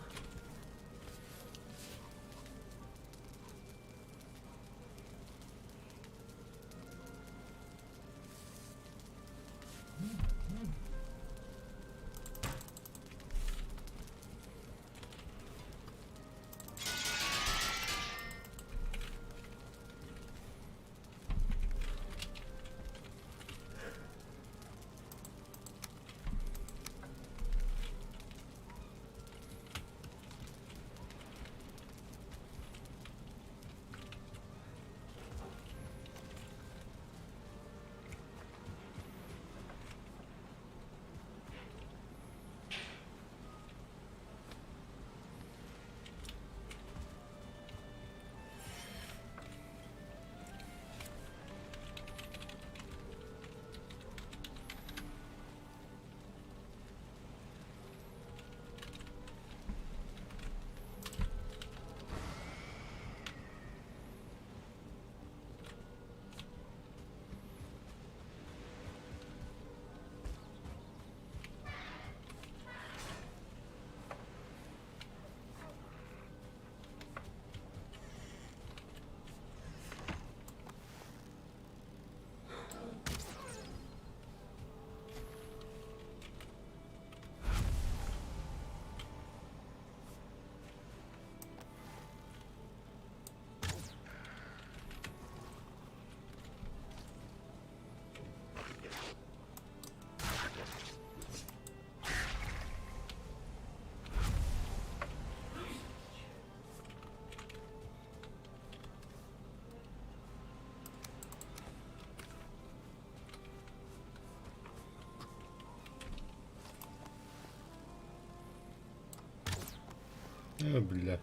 [SPEAKER 1] Э, бля.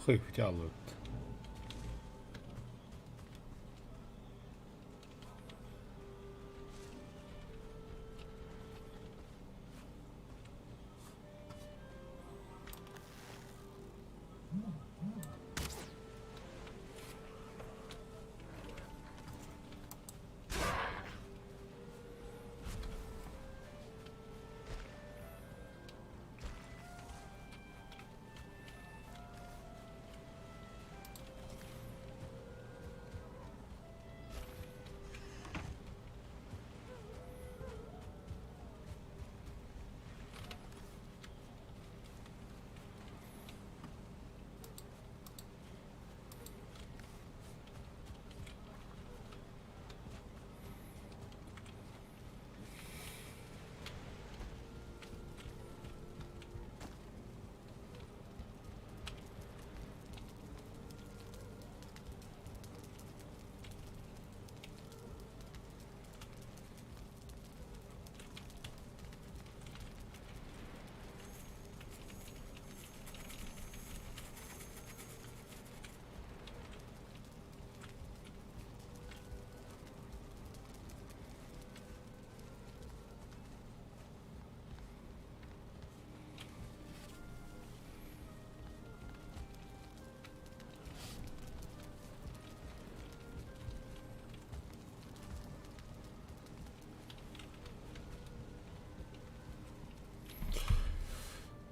[SPEAKER 1] Хыйфтялыт.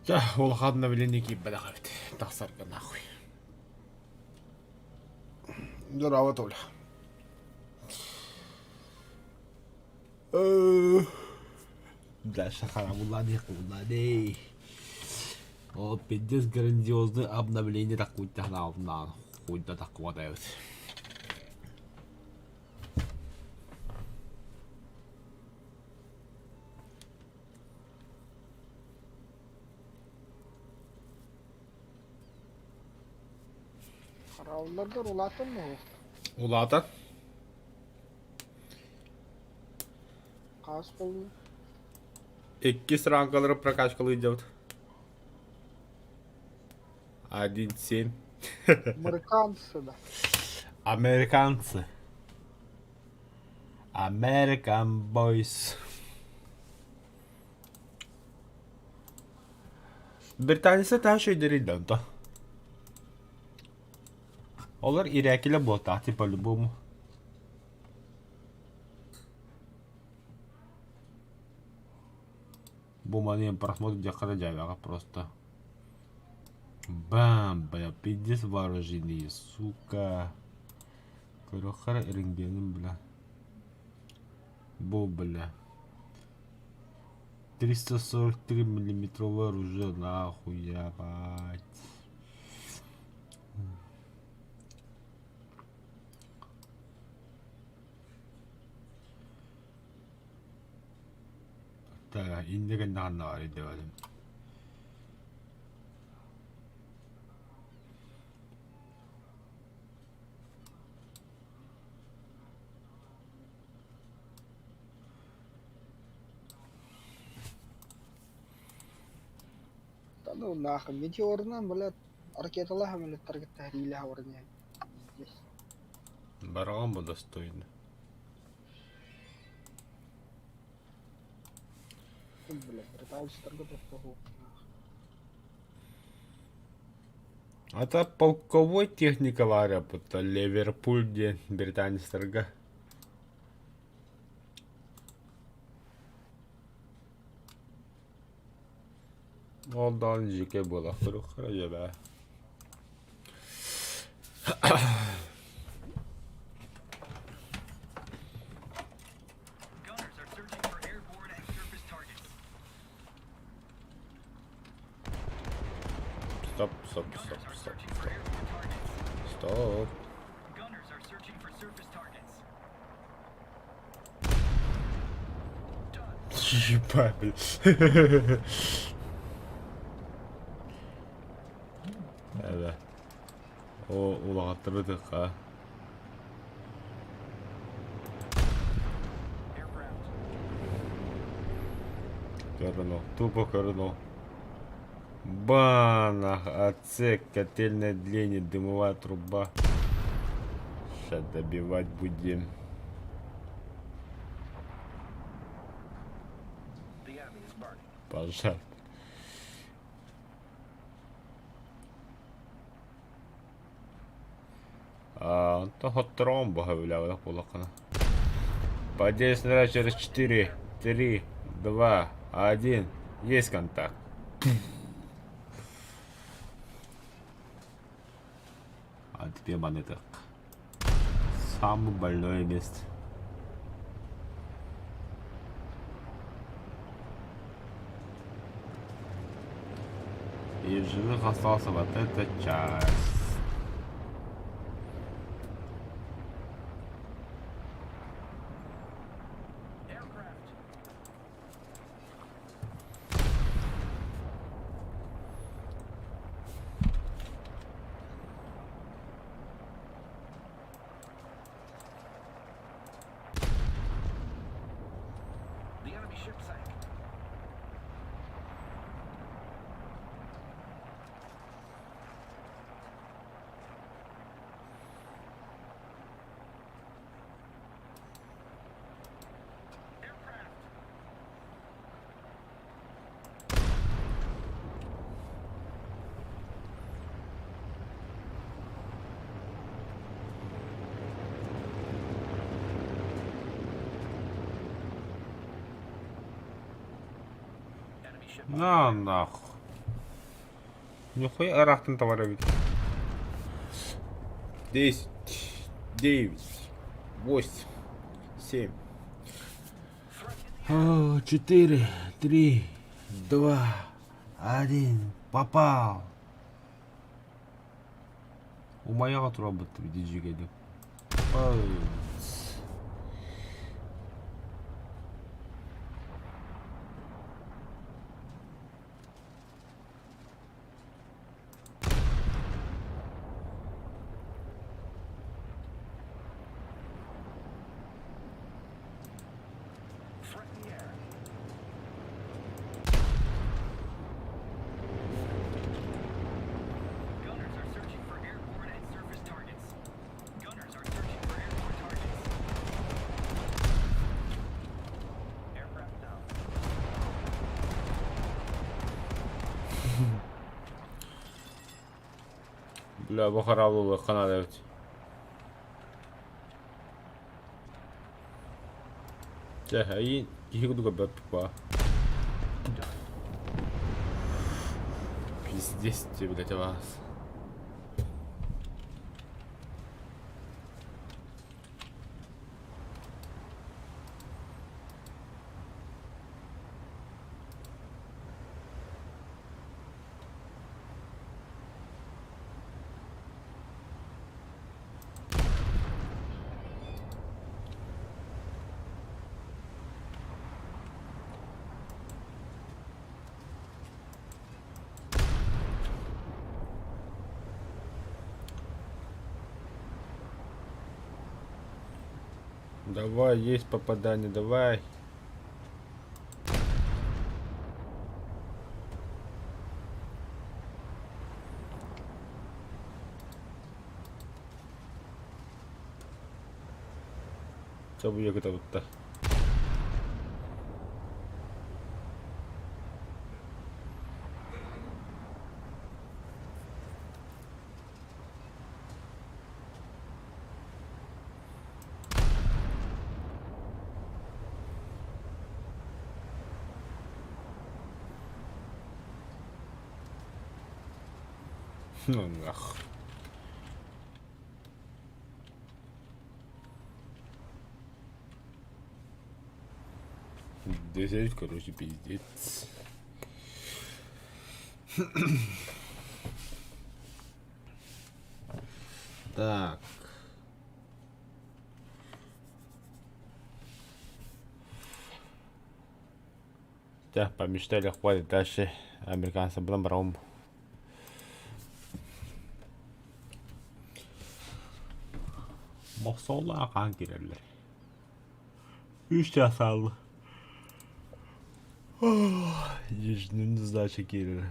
[SPEAKER 1] Чэ, улахан давление киирбэтэх эбит. Тахсарга нахуй. Здорово, Толя. Дальше харамулланый кулланый. О, пиздец грандиозное обновление такой на хуй да такого дает.
[SPEAKER 2] Хараалларгар улаатан дуо?
[SPEAKER 1] Улаатан.
[SPEAKER 2] Хаас буоллун.
[SPEAKER 1] Иккис рангалары прокачкалыы дьабыт. 1-7.
[SPEAKER 2] Американцы да.
[SPEAKER 1] Американцы. American Boys. Британецтар таһа үчүгэйдэрий да онто. Олор ирээкилэ буолтаах по-любому. Бу маны просмотр диэххэ да дьээбэҕэ просто. Бам, бля, пиздец вооружены, сука. Көрүөххэ эрэ рентгенин, бля. Бу, бля. 343 миллиметровое оружие, нахуй, ебать. Так, иннэ гэннэ ханна баарый диэбэтим.
[SPEAKER 2] Да ну нахуй, метеорынан, блядь, ракеталаах самолеттарга тэһиилээх олорон Пиздец.
[SPEAKER 1] Бараҕан бу достойно.
[SPEAKER 2] Блядь, британецтарга тохтоһуох.
[SPEAKER 1] А полковой техника баара будто Ливерпуль диэн британецтарга. Ол даҕаны дьиикэй буолуохтара дьэбээ.
[SPEAKER 5] Gunners are searching for airborne and surface targets.
[SPEAKER 1] Стоп, стоп,
[SPEAKER 5] Gunners
[SPEAKER 1] стоп,
[SPEAKER 5] are
[SPEAKER 1] стоп,
[SPEAKER 5] searching for
[SPEAKER 1] стоп.
[SPEAKER 5] airborne targets.
[SPEAKER 1] Стоп.
[SPEAKER 5] Gunners are searching for surface targets. Done.
[SPEAKER 1] Ебать, блин. Да. О, улаҕаттарбытыхха.
[SPEAKER 5] Aircraft.
[SPEAKER 1] Көрүнү, тупо көрүнү. Банах, отсек, котельное отделение, дымовая труба. Сейчас добивать будем.
[SPEAKER 5] The enemy is burning.
[SPEAKER 1] Пожар. А, онтон хотторон баһа буолаххына. Падение снаряд через 4, 3, 2, 1. Есть контакт. А теперь монеток. Самое больное место. И в живых остался вот эта часть.
[SPEAKER 5] Aircraft. The enemy ship sank. Aircraft. Enemy ship
[SPEAKER 1] На нахуй. Нихуя ыраахтан товар эбит. 10, 9, 8, 7. Четыре, три, два, один, попал! Умайаҕа турабыт дьигэдик.
[SPEAKER 5] Gunners are searching for airborne and surface targets. Gunners are searching for airborne targets. Aircraft down.
[SPEAKER 1] Бля, бу хараабылыахха наада эбит. Чэ, эйиин киһи курдук көрбөппүт баа. Пиздец тебе, блядь, вас. Давай, есть попадание, давай. Чабуйа кытабытта. Ах. Десять, короче, пиздец. Так. Да, помечтали, хватит дальше. Американцам потом баром. Мохсоолаах хаан киирэллэр. Үс чаас хаалла. Ежедневный сдача киирэр.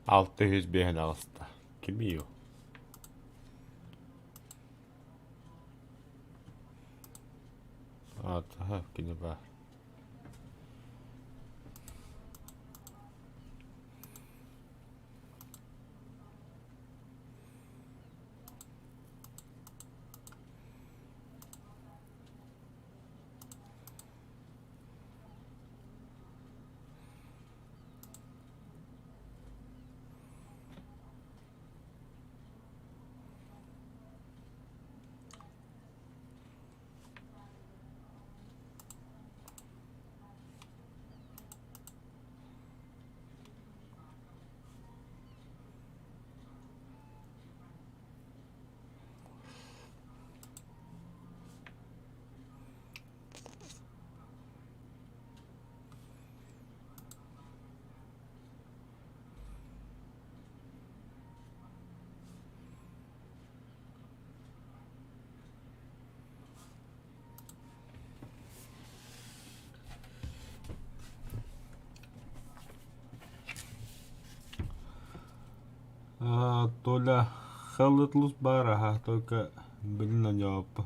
[SPEAKER 1] 600 биэһин аҕыста. Кимий ол? Аата кини баар. Толя Хеллетлус баар аһа, только блин оонньообоппун.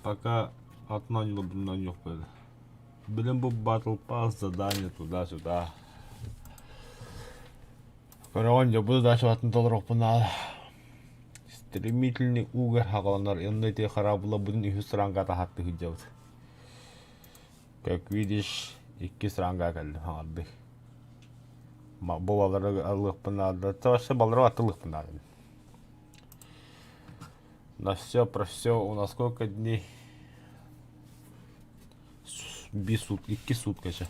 [SPEAKER 1] Пока атын оонньууларбын оонньуохпун. Билим бу Battle Pass задание туда-сюда. Көрөҕүн дьэ бу задачаларын толоруохпун наада. Стремительный угар хаҕаланар инна ити хараабылабытын үһүс ранга таһааттыы сылдьабыт. Как видишь, иккис ранга кэллим хаҥардыы. Бу балары алыахпын наада. Вообще балары аттылыахпын наада. На все про все у нас сколько дней? Биир суут, икки суутка чэ.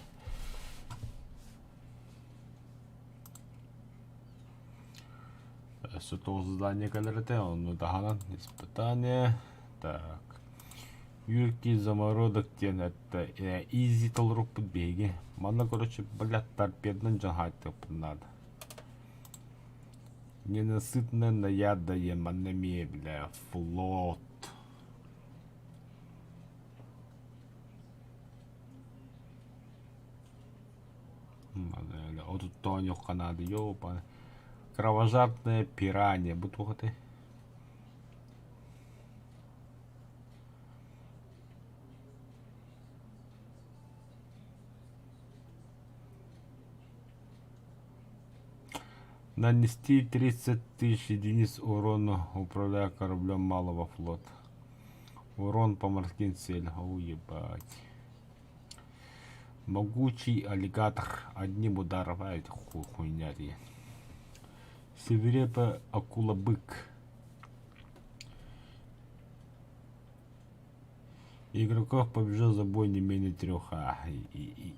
[SPEAKER 1] Өссө тоҕус задание кэлэр этэ, онно таһынан испытание. Так. Юркий замородок диэн это изи толорукпут биһиги. Манна, короче, блядь, торпедынан дьон хаайтыахпыт наада. Ненасытная наяда диэн манна эмиэ, бля, флот. Отуттоонньуохха наада, ёпа. Кровожадная пиранья. Бу туох этэй? Нанести 30 тысяч единиц урона, управляя кораблем малого флота. Урон по морским целям. О, ебать. Могучий аллигатор одним ударом. А, это ху хуйня диэн. Свирепая акула-бык. Игроков побежал за бой не менее трех. А,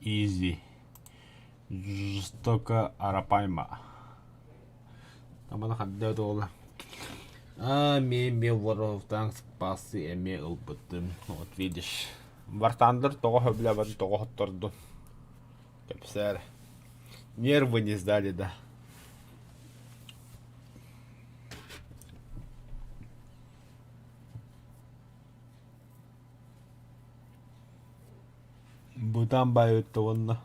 [SPEAKER 1] изи. Жестоко Арапайма. Табаны хадда туола. А, мен World of Tanks пассы эмиэ ылбытым. Вот видишь. Вартандыр тоҕо сөбүлээбэтин тоҕо хоттордун. Кэпсээр. Нервы не сдали, да. Бытаан баайбытта уонна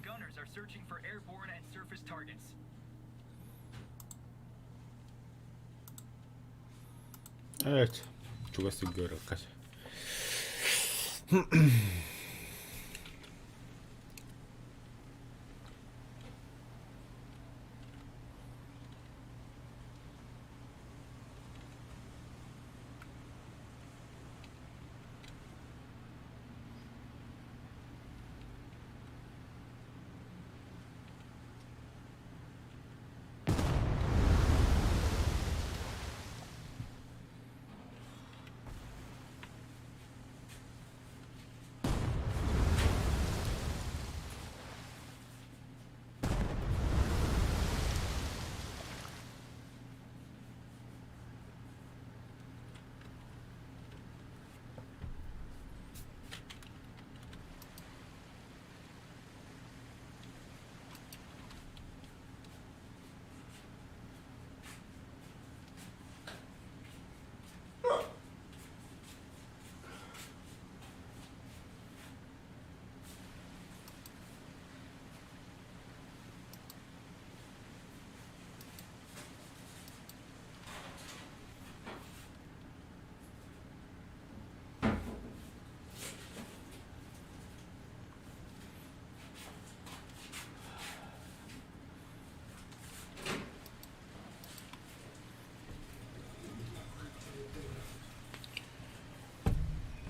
[SPEAKER 5] Gunners are searching for airborne and surface targets.
[SPEAKER 1] Evet. Чугас сиргэ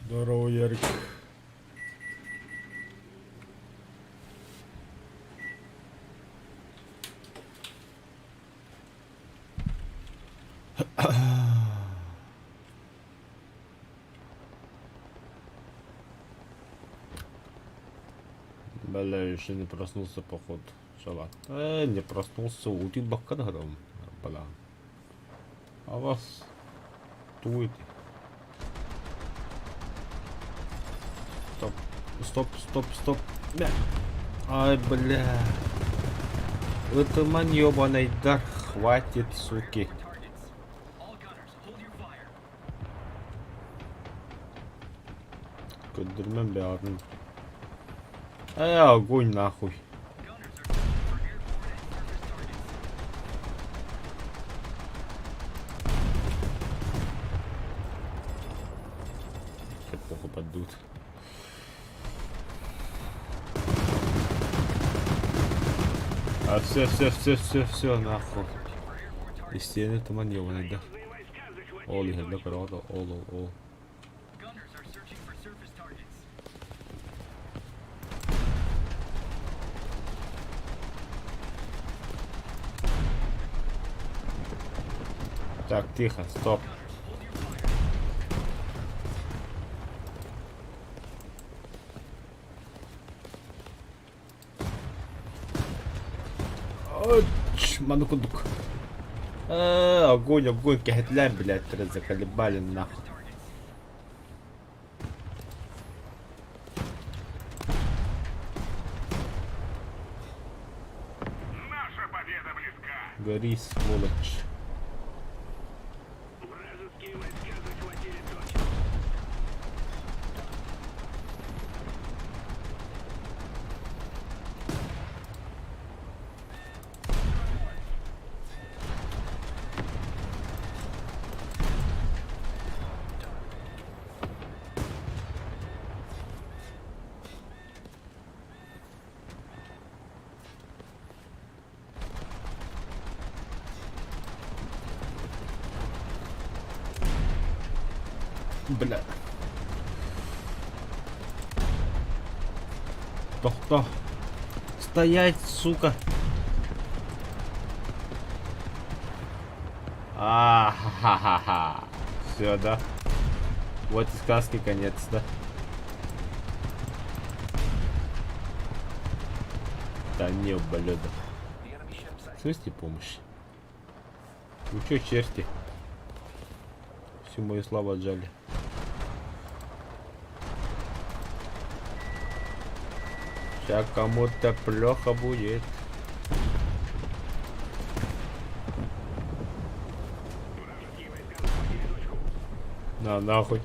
[SPEAKER 1] Здорово, Ярик. Бля, еще не проснулся, походу. Шалат. Не проснулся, утуйбакка да там. Бля. А вас тует. Стоп, стоп, стоп, стоп. Бля. Ай, бля. Это ман ёбаный дар. Хватит, суки.
[SPEAKER 5] Targets. All gunners, hold your fire.
[SPEAKER 1] Көндүрмэн бэҕэтин. Э, огонь нахуй.
[SPEAKER 5] Gunners are searching for airborne and surface targets.
[SPEAKER 1] Как плохо поддут. А все, все, все, все, все, нахуй. Истиэнэ туман ёбаный да.
[SPEAKER 3] Союзные войска
[SPEAKER 1] Ол
[SPEAKER 3] захватили
[SPEAKER 1] иһэллэ
[SPEAKER 3] точку.
[SPEAKER 1] көрөҕүт ол ол ол.
[SPEAKER 5] Gunners are searching for surface targets.
[SPEAKER 1] Так, тихо, стоп.
[SPEAKER 5] Gunners, hold your fire.
[SPEAKER 1] Оч, ману курдук. Э, огонь, огонь, кэһэтилэр, блядь, заколебали нахуй.
[SPEAKER 5] Targets.
[SPEAKER 3] Наша победа близка.
[SPEAKER 1] Гори, сволочь.
[SPEAKER 3] Вражеские войска захватили точку.
[SPEAKER 1] Бля. Тохто. Стоять, сука. А, ха-ха-ха. Все, да. Вот и сказки конец, да? Да не, ублюдок. В смысле помощь? Вы чё, черти? Всю мою славу отжали. Сейчас кому-то плохо будет. На, нахуй.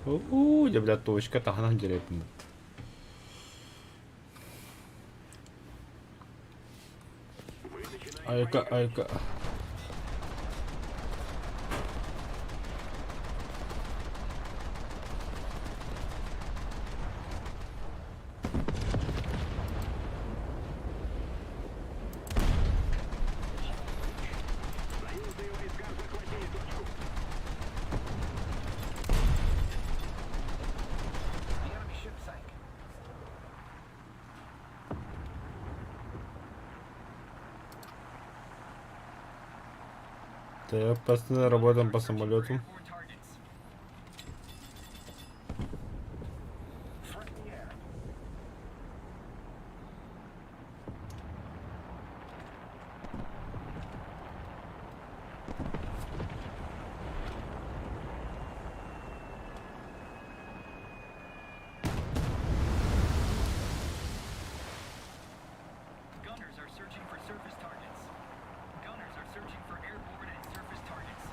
[SPEAKER 1] У, я, бля, точка, таһынан дьэрэтин. Айка, айка.
[SPEAKER 3] Союзные войска захватили точку.
[SPEAKER 1] Так, пацаны, работаем по самолету.
[SPEAKER 5] Airborne targets. Gunners are searching for surface targets. Gunners are searching for airborne and surface targets.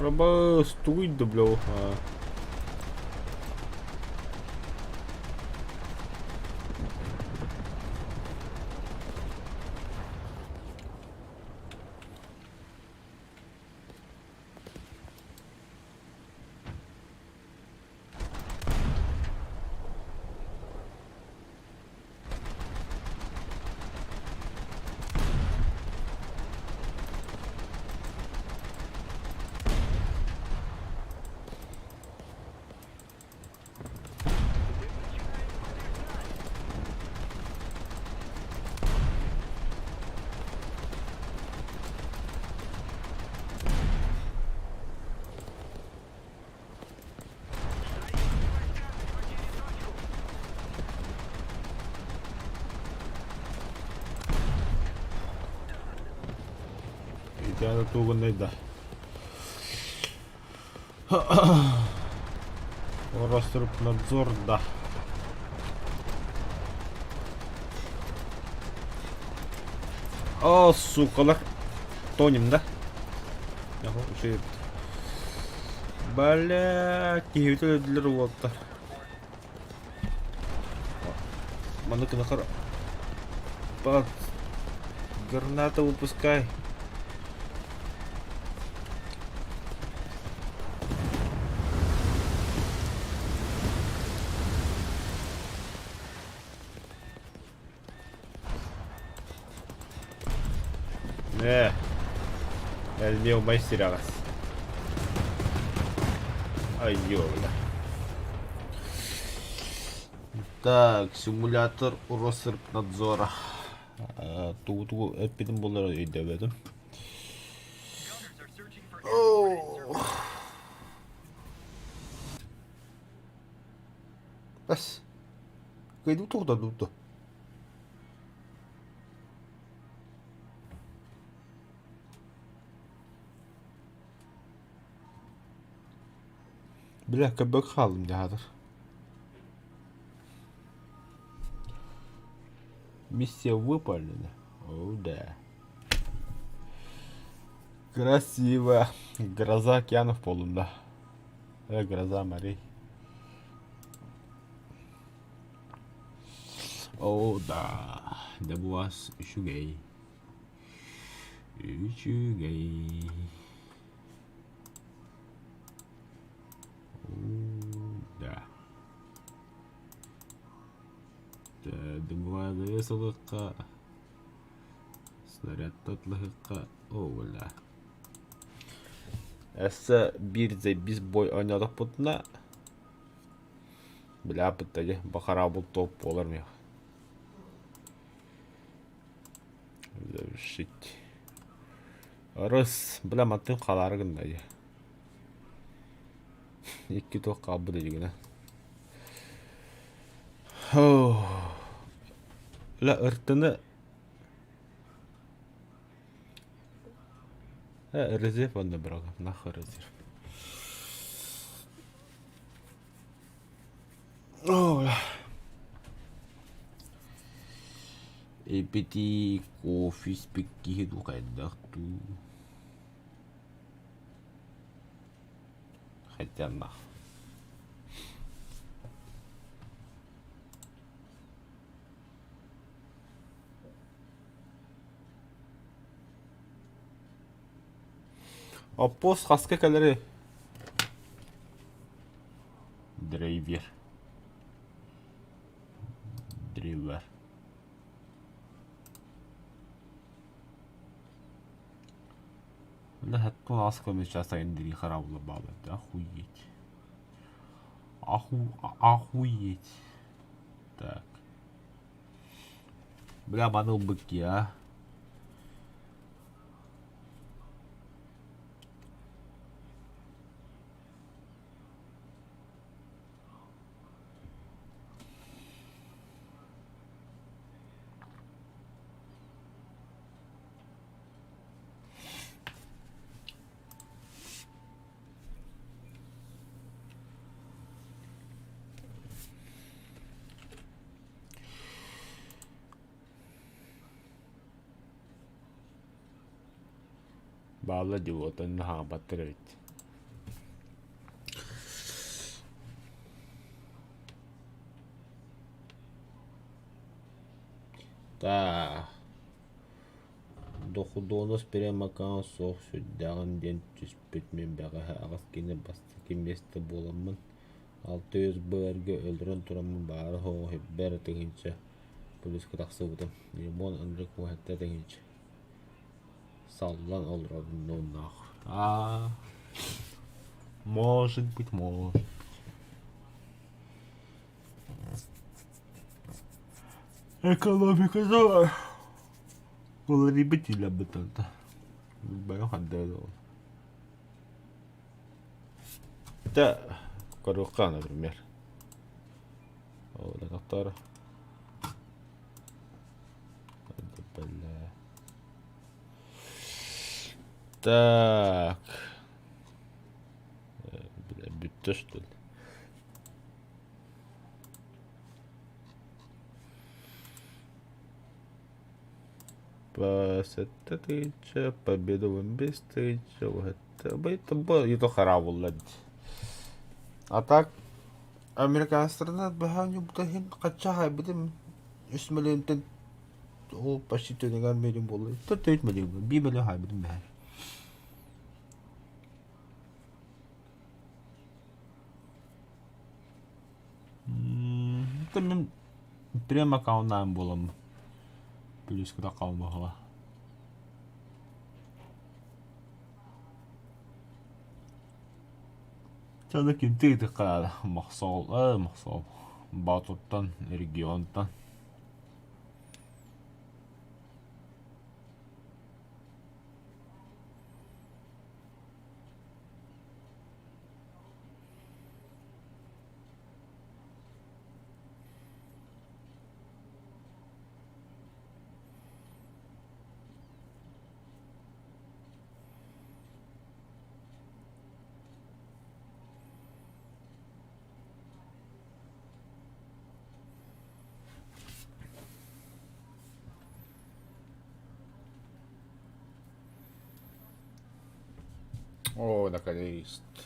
[SPEAKER 1] Рабас, тугуй да бля Ити тугунай да. Росрыбнадзор да. О, сукалар. Тонем, да? Бля, киһибит өлдүлэр уолаттар. Маннык гынахар Пат, граната выпускай. Э, элбиэ убай сирэҕэс. Ай, бля. Так, симулятор Росрыбнадзора. Тугу-тугу эппитим буоллар өйдөөбөтүм. Бас. Кыйдым тугу да Бля, көбөк хаалым дьаһатар. Миссия выполнена. О, да. Красиво. Гроза океанов буоллум да. Гроза морей. О, да. Да буас үчүгэй. Үчүгэй. Да. Дыбуадайы сылыкка снарядтатлыһыкка о бля. Эссе биир заебись бой оонньоотохпутуна бля быттаги бахараабыл топ буолар миэх. Завершить. Рыс, бля мантын халаары гынна дии. Икки туох хаалбыт илигинэ. Ла ыртыны резерв онно бирага нахуй резерв. Эпити кофе испиккиһи дуу хайдах дуу Хотя нах. Оппуос хаска кэлэри Драйвер. Драйвер. Бля, ласковый сейчас Андрей Хараула баллы. Охуеть. Охуеть. Так. Бля, маныл быки, а. Баалла дии отон хаампаттар эбит. Таа Дохудуонус прям-аккаунт суох сүрдээҕин диэн түспүт мин бэҕэһээ аҕыс киһини бастакы миэстэ буоламмын 600 БР-га өлөрөн тураммын баара-суоҕа сүүрбэ тыһыынча плюска тахсыбытым. Лимон ынырык 17 тыһыынча Саллан олоробун уоннаах. Аа, может быть, может. Экономика зона. Уларыйбыт илэбит онто. Бары хардыы ол. Да, коруха, например. Ол доктор. Так. Бля, бүттэ что ли? По сэттэ тыһыынча, победа 15 тыһыынча, это хараабылла эбит. А так американецтарынан быһа ньубута иһин хачча хаайбытым үс мөлүйүөнтэн ол почти төнүгэр миллион буолла. Төрт миллион, биир миллион хаайбытым бэһэ. Это мин прям аккаунтнаан буоламмын. Плюс кыта хаалбаһыла. Чаны кимти ытыкка Мохсоол, Мохсоол. Баатуртан, регионтан. О, наконец-то.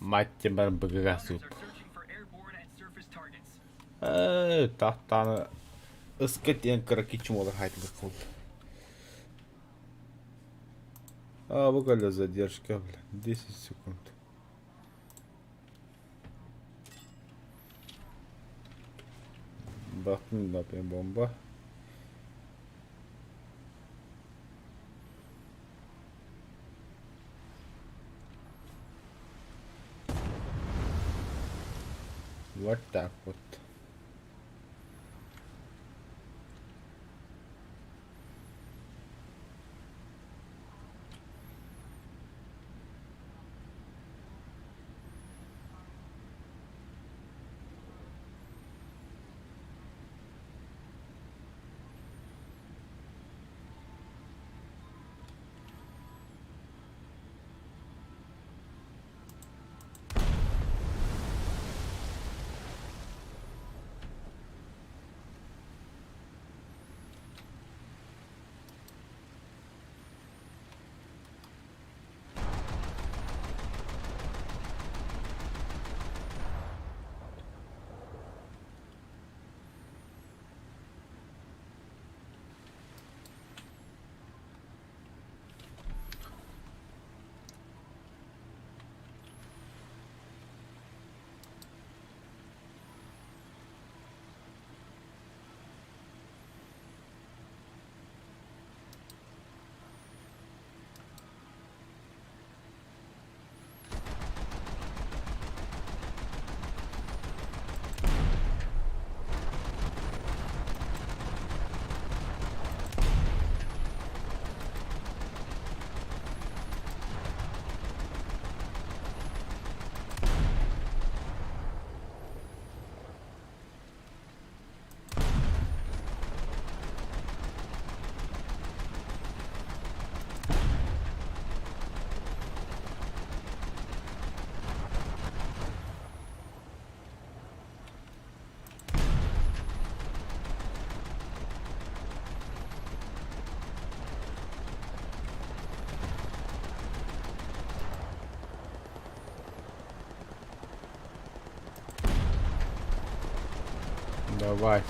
[SPEAKER 1] Мать тебя быгыга суп. Тахтааны ыска диэн кыра кичим олар хайтылык кыл. А, бу задержка, бля, 10 секунд. Бахтын да бомба. Вот так вот. Давай.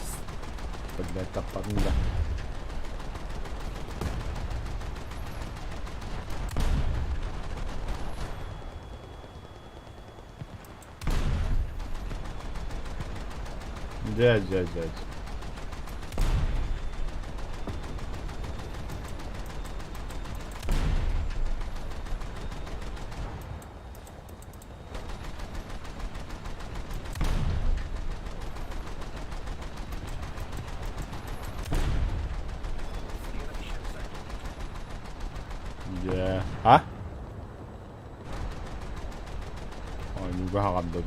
[SPEAKER 1] Блядь, таппатым да. Дядь, дядь, дядь. Дьэ, а? Оонньууга хаҕардым.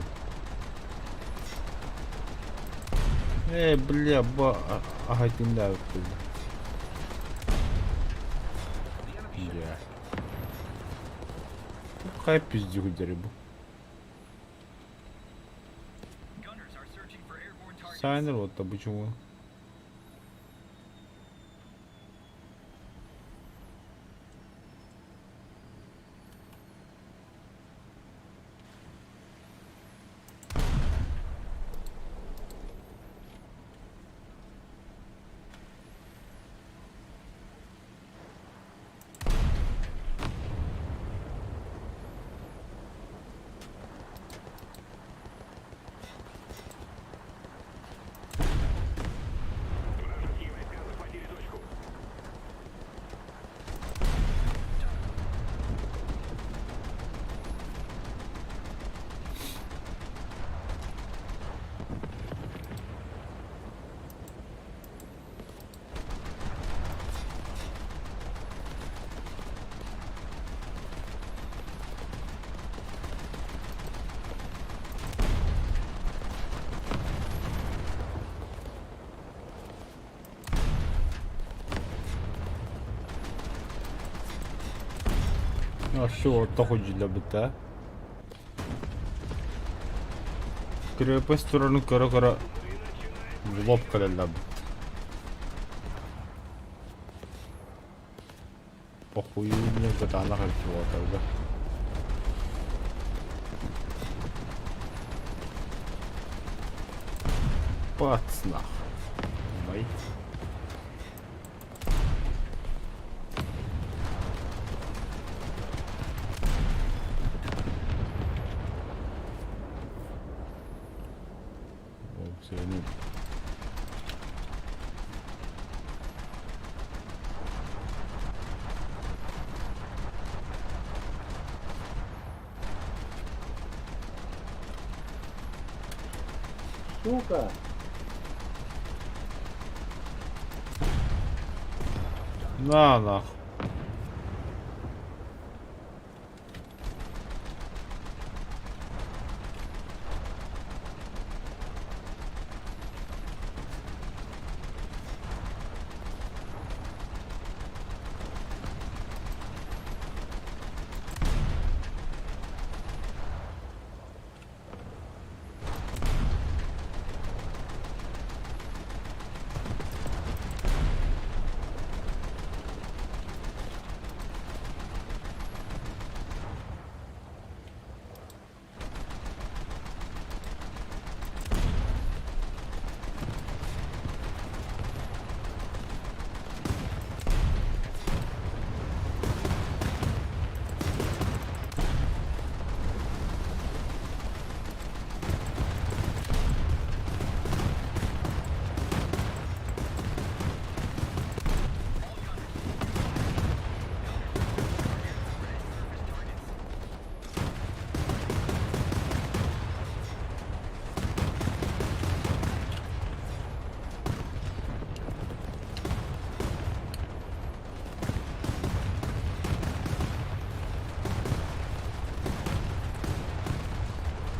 [SPEAKER 1] Ээ, бля, бу аһай тыыннаабыппын. Дьэ. Хайа пиздюк бу. Сайнер вот почему? Все, орто худьуллабыта. Крепость турарын көрө-көрө в лоб кэлэллэбит. Похуй мне кытаанах эбит Бац нах. Бай. О, сенин.
[SPEAKER 4] Сука!
[SPEAKER 1] На нахуй.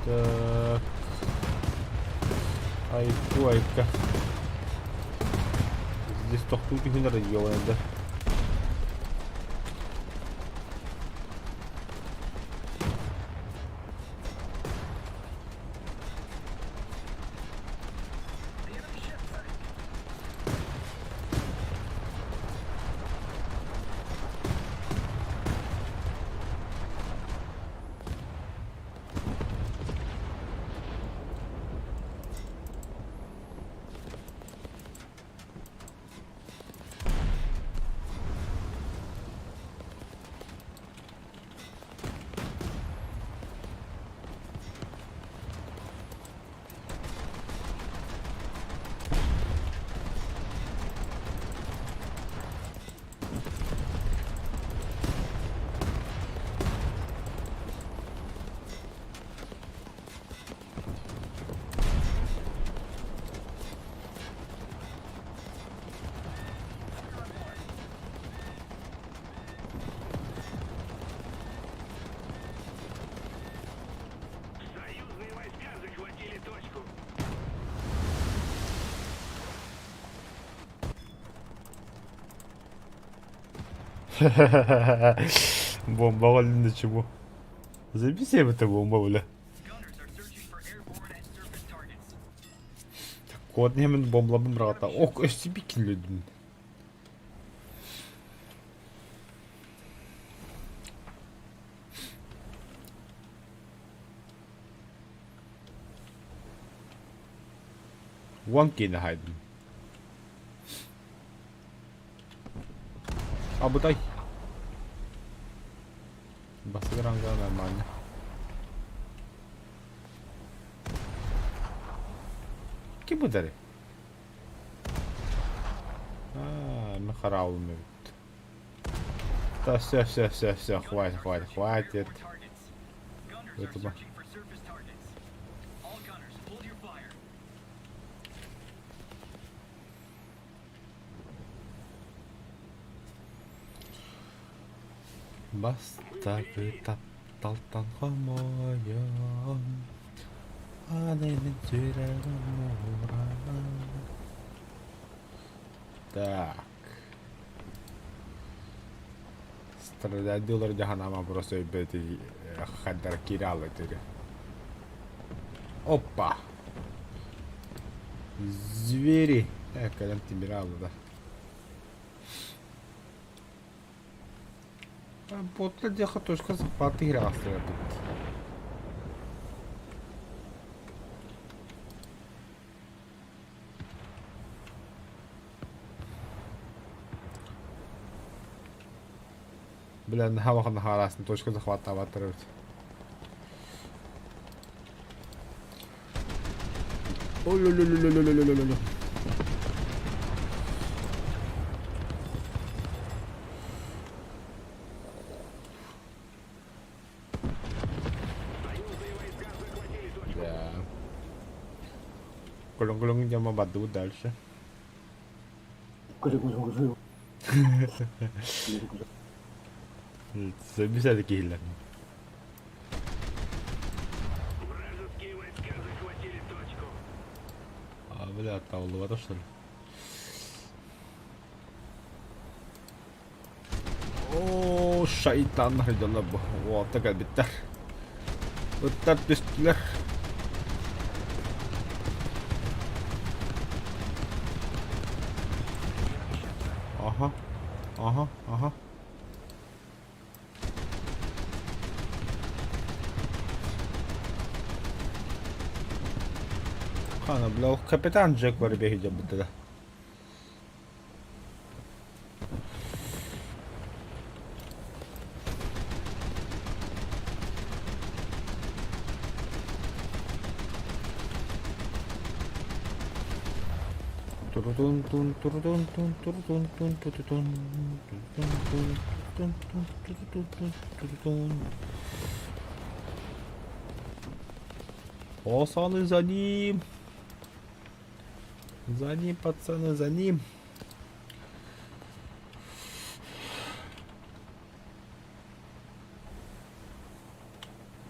[SPEAKER 1] Так. Айку, айка. Здесь тохтуу түһүн регионда. Бомбаҕа өллүн чему. Забей это бомба, бля. Код нэмин бомблабын бырағата. Ок, өссө биккин Уон киинэ хаайдым. Абытай. Бастакы ранга нормально. Ким бытары? А, мы хараулым эбит. Да все, все, все, все, хватит, хватит, хватит. Это Бастакы тапталтан хомойон, аны мин сүрэҕим ууран. Так. Стрададилар дьаһанаама просто өйбөтү хаддар киирэ этири. Опа! Звери! Кэлэн тимир да. Ботла диэхэ точка захвата иһирэ Бля, наһаа улахан наһаарасын точка захваттаабаттар эбит. Ой-ой-ой-ой-ой-ой-ой-ой. Да. Кулун-кулун идем в аду дальше.
[SPEAKER 4] Кулун-кулун.
[SPEAKER 1] Забисали киһилэр.
[SPEAKER 3] Вражеские войска захватили точку.
[SPEAKER 1] А, бля, табыллыбата что ли? Оо, шайтаннар дьоно бу. Уолта кэлбиттэр. Ыттар түстүлэр. Аха, аха, аха. Хана, бля, капитан Джек бар бэһи дьабыттара. Турутун турутун турутун турутун турутун турутун. Пацаны, за ним! За ним, пацаны, за ним!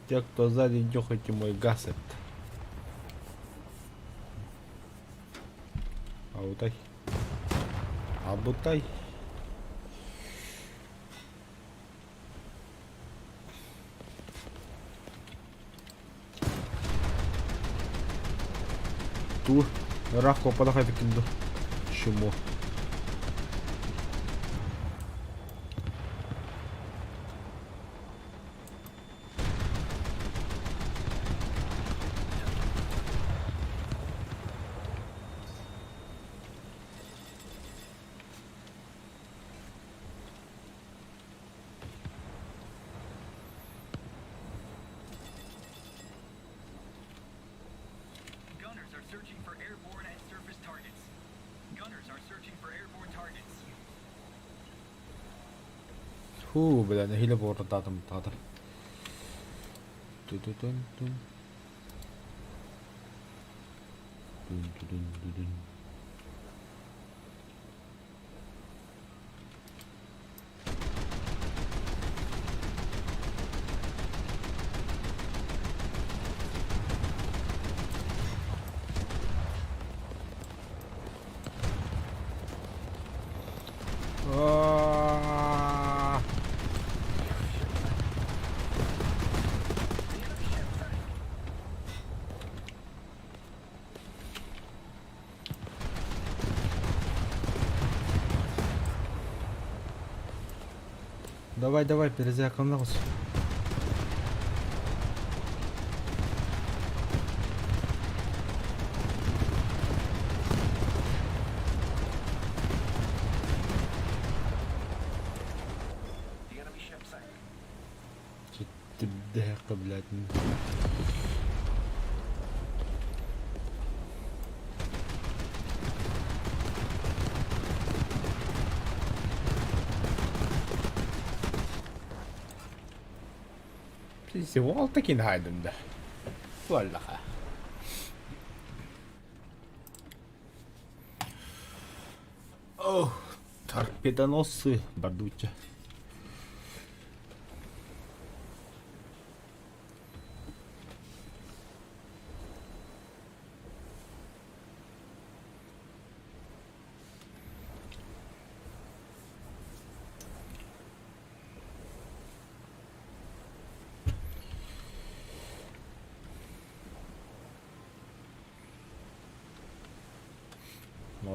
[SPEAKER 1] Те, кто сзади, нюхайте мой гасет. Абытай. Абытай. Ту, ыраах куоппатах эбиккин дуу? Чмо.
[SPEAKER 5] Gunners are searching for airborne and surface targets. Gunners are searching for airborne targets.
[SPEAKER 1] Һуу, бля, нэһиилэ буордаатым таатар. Ту-ту-тун-тун. Тун-ту-тун-ту-тун. Давай, давай, перезарядкалана оҕус. Тибдэһэххэ блядь. Всего такин хайдым да. Валлаха. Ох, торпедоносцы бардуча.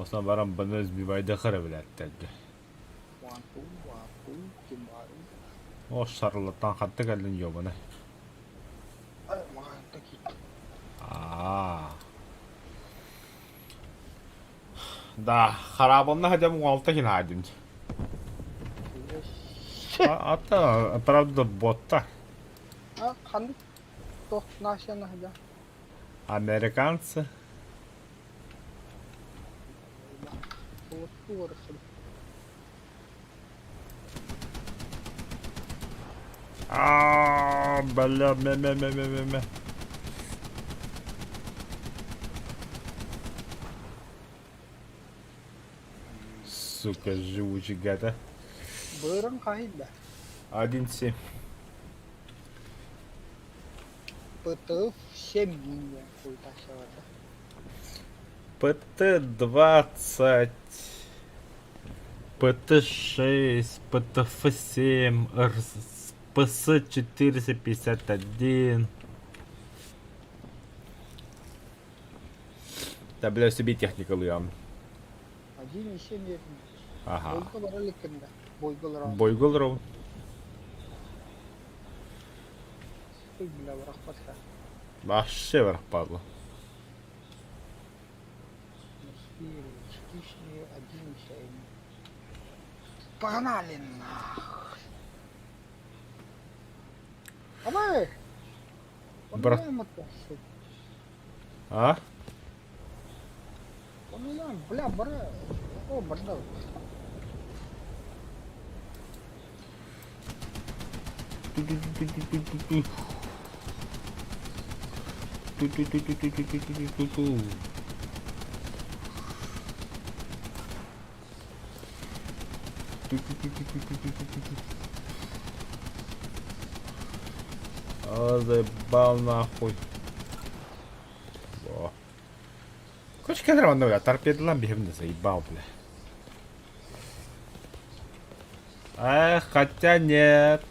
[SPEAKER 1] Осно баран баны сбивайды хара билээттэргэ. О шарлатан хатта кэллин ёбана. Аа. Да, харабанна хотя бы алта хин хайдым. Ата, правда, ботта.
[SPEAKER 2] А, ханнык туох нация сылдьар?
[SPEAKER 1] Американцы. Аа, бля, ме ме ме ме ме ме. Сука, живучий гад, а.
[SPEAKER 2] Быырын хаһый да?
[SPEAKER 1] 1-7.
[SPEAKER 2] ПТФ 7 диэн куйтааччыларда.
[SPEAKER 1] ПТ-20, ПТ-6, ПТФ-7, ПС-451. Да, бля, себе техника луям.
[SPEAKER 2] 1,7 диэтим.
[SPEAKER 1] Ага.
[SPEAKER 2] Бойго бара иликкин да? Бойго олорон.
[SPEAKER 1] Бойго олоробун.
[SPEAKER 2] Бля, бырахпат
[SPEAKER 1] Вообще бырахпаатла.
[SPEAKER 2] Погнали нахуй! Давай!
[SPEAKER 1] Брат. А?
[SPEAKER 2] Бля, бара. О, бардал.
[SPEAKER 1] А, заебал нахуй. Во. Короче, кадр бля, торпедалан биһибин заебал, бля. Эх, хотя нет.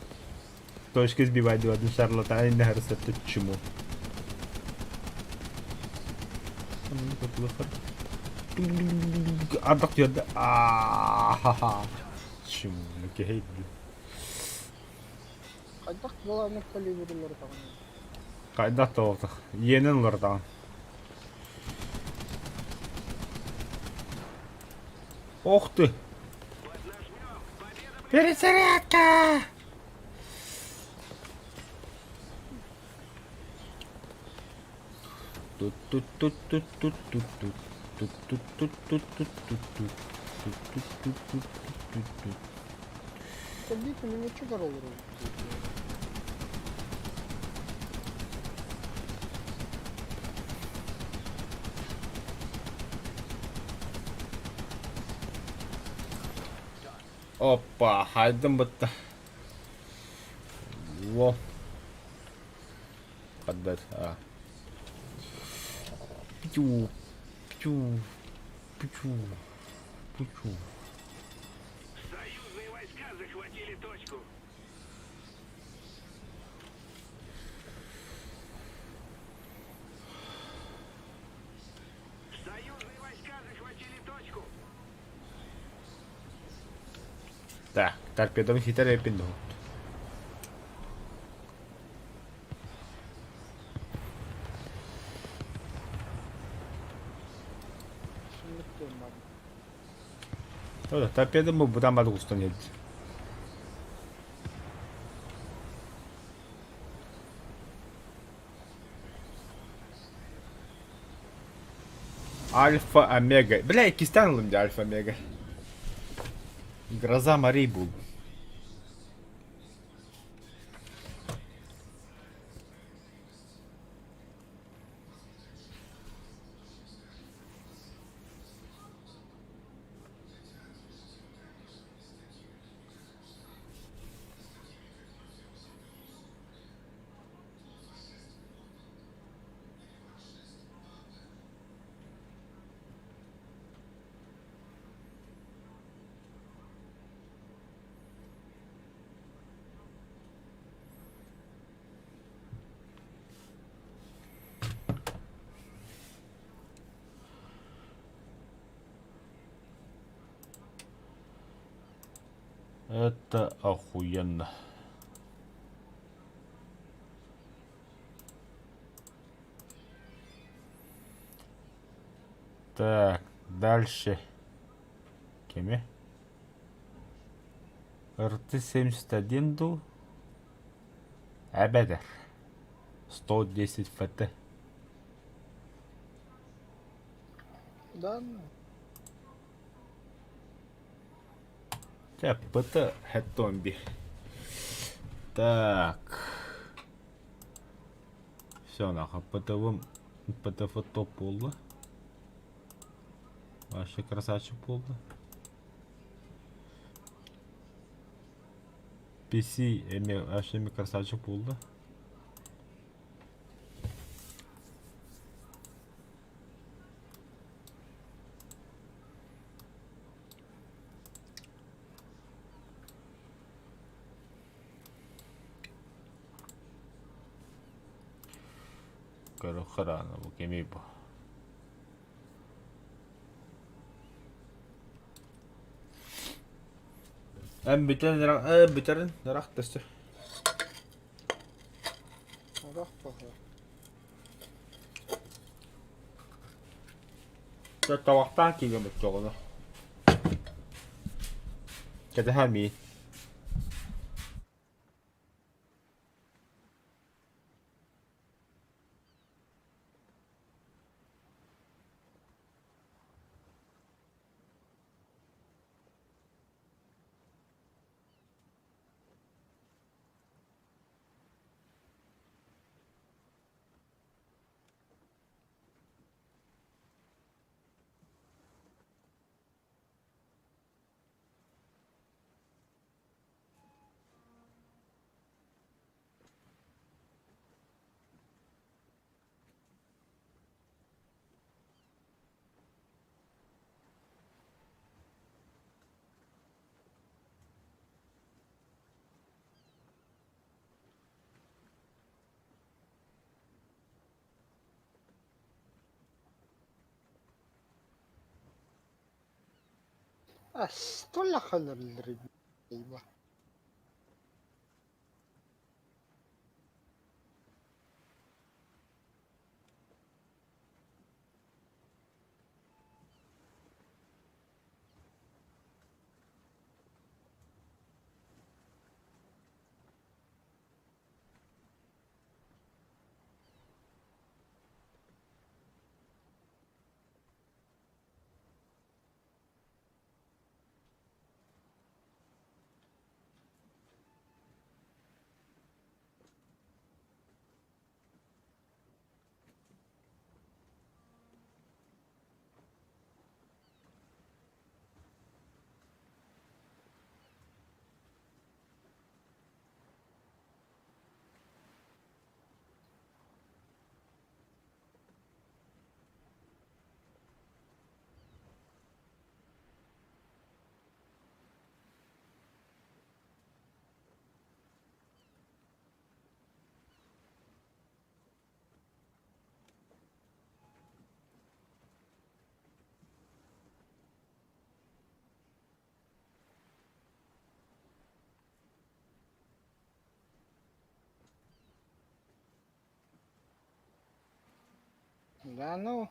[SPEAKER 1] Точки сбивать один шарлатан, не это чему. Ардах түһэрдэ. Аа-ха-ха. Чему, киһи
[SPEAKER 2] Хайдах главный калибрлар даҕаны.
[SPEAKER 1] Хайдах тоҕотох. Иэнин улардаҕын. Ох ты! Перезарядка! Тут-тут-тут-тут-тут-тут-тут. Тут-тут-тут-тут-тут-тут-тут. Тут-тут-тут-тут-тут-тут.
[SPEAKER 2] Кэлбиит пулеметчик олорор.
[SPEAKER 1] Опа, хайдым бытта. Во. Поддать. А. Пью, пью, пью, пью.
[SPEAKER 3] Союзные войска захватили точку. Союзные войска захватили точку.
[SPEAKER 1] Так, торпеданы ситэр эппин дуо?
[SPEAKER 2] Сүннүк диэн бар.
[SPEAKER 1] Торпедам бу бутан бады устан иһит. Альфа Омега. Бля, иккистээн ыллым дии Альфа Омега. Гроза морей был. Это охуенно. Так, дальше. Кими? РТ-71 дуу? Эбэтэр 110 ФТ.
[SPEAKER 2] Да, ну.
[SPEAKER 1] Чэ, ПТ Хэтомби. Так. Все, нахуй, ПТВ, ПТФ топ буолла. Вообще красавчик буолла. PC эми вообще эми красавчик буолла. Көрө бу кеми бу. Эн бүтэн бүтэрин ырах төстө.
[SPEAKER 2] Ырах баҕа.
[SPEAKER 1] Табахтаан киирэн оччоҕуна. Кэтэһэ миин.
[SPEAKER 2] Астолахалар. Да ну.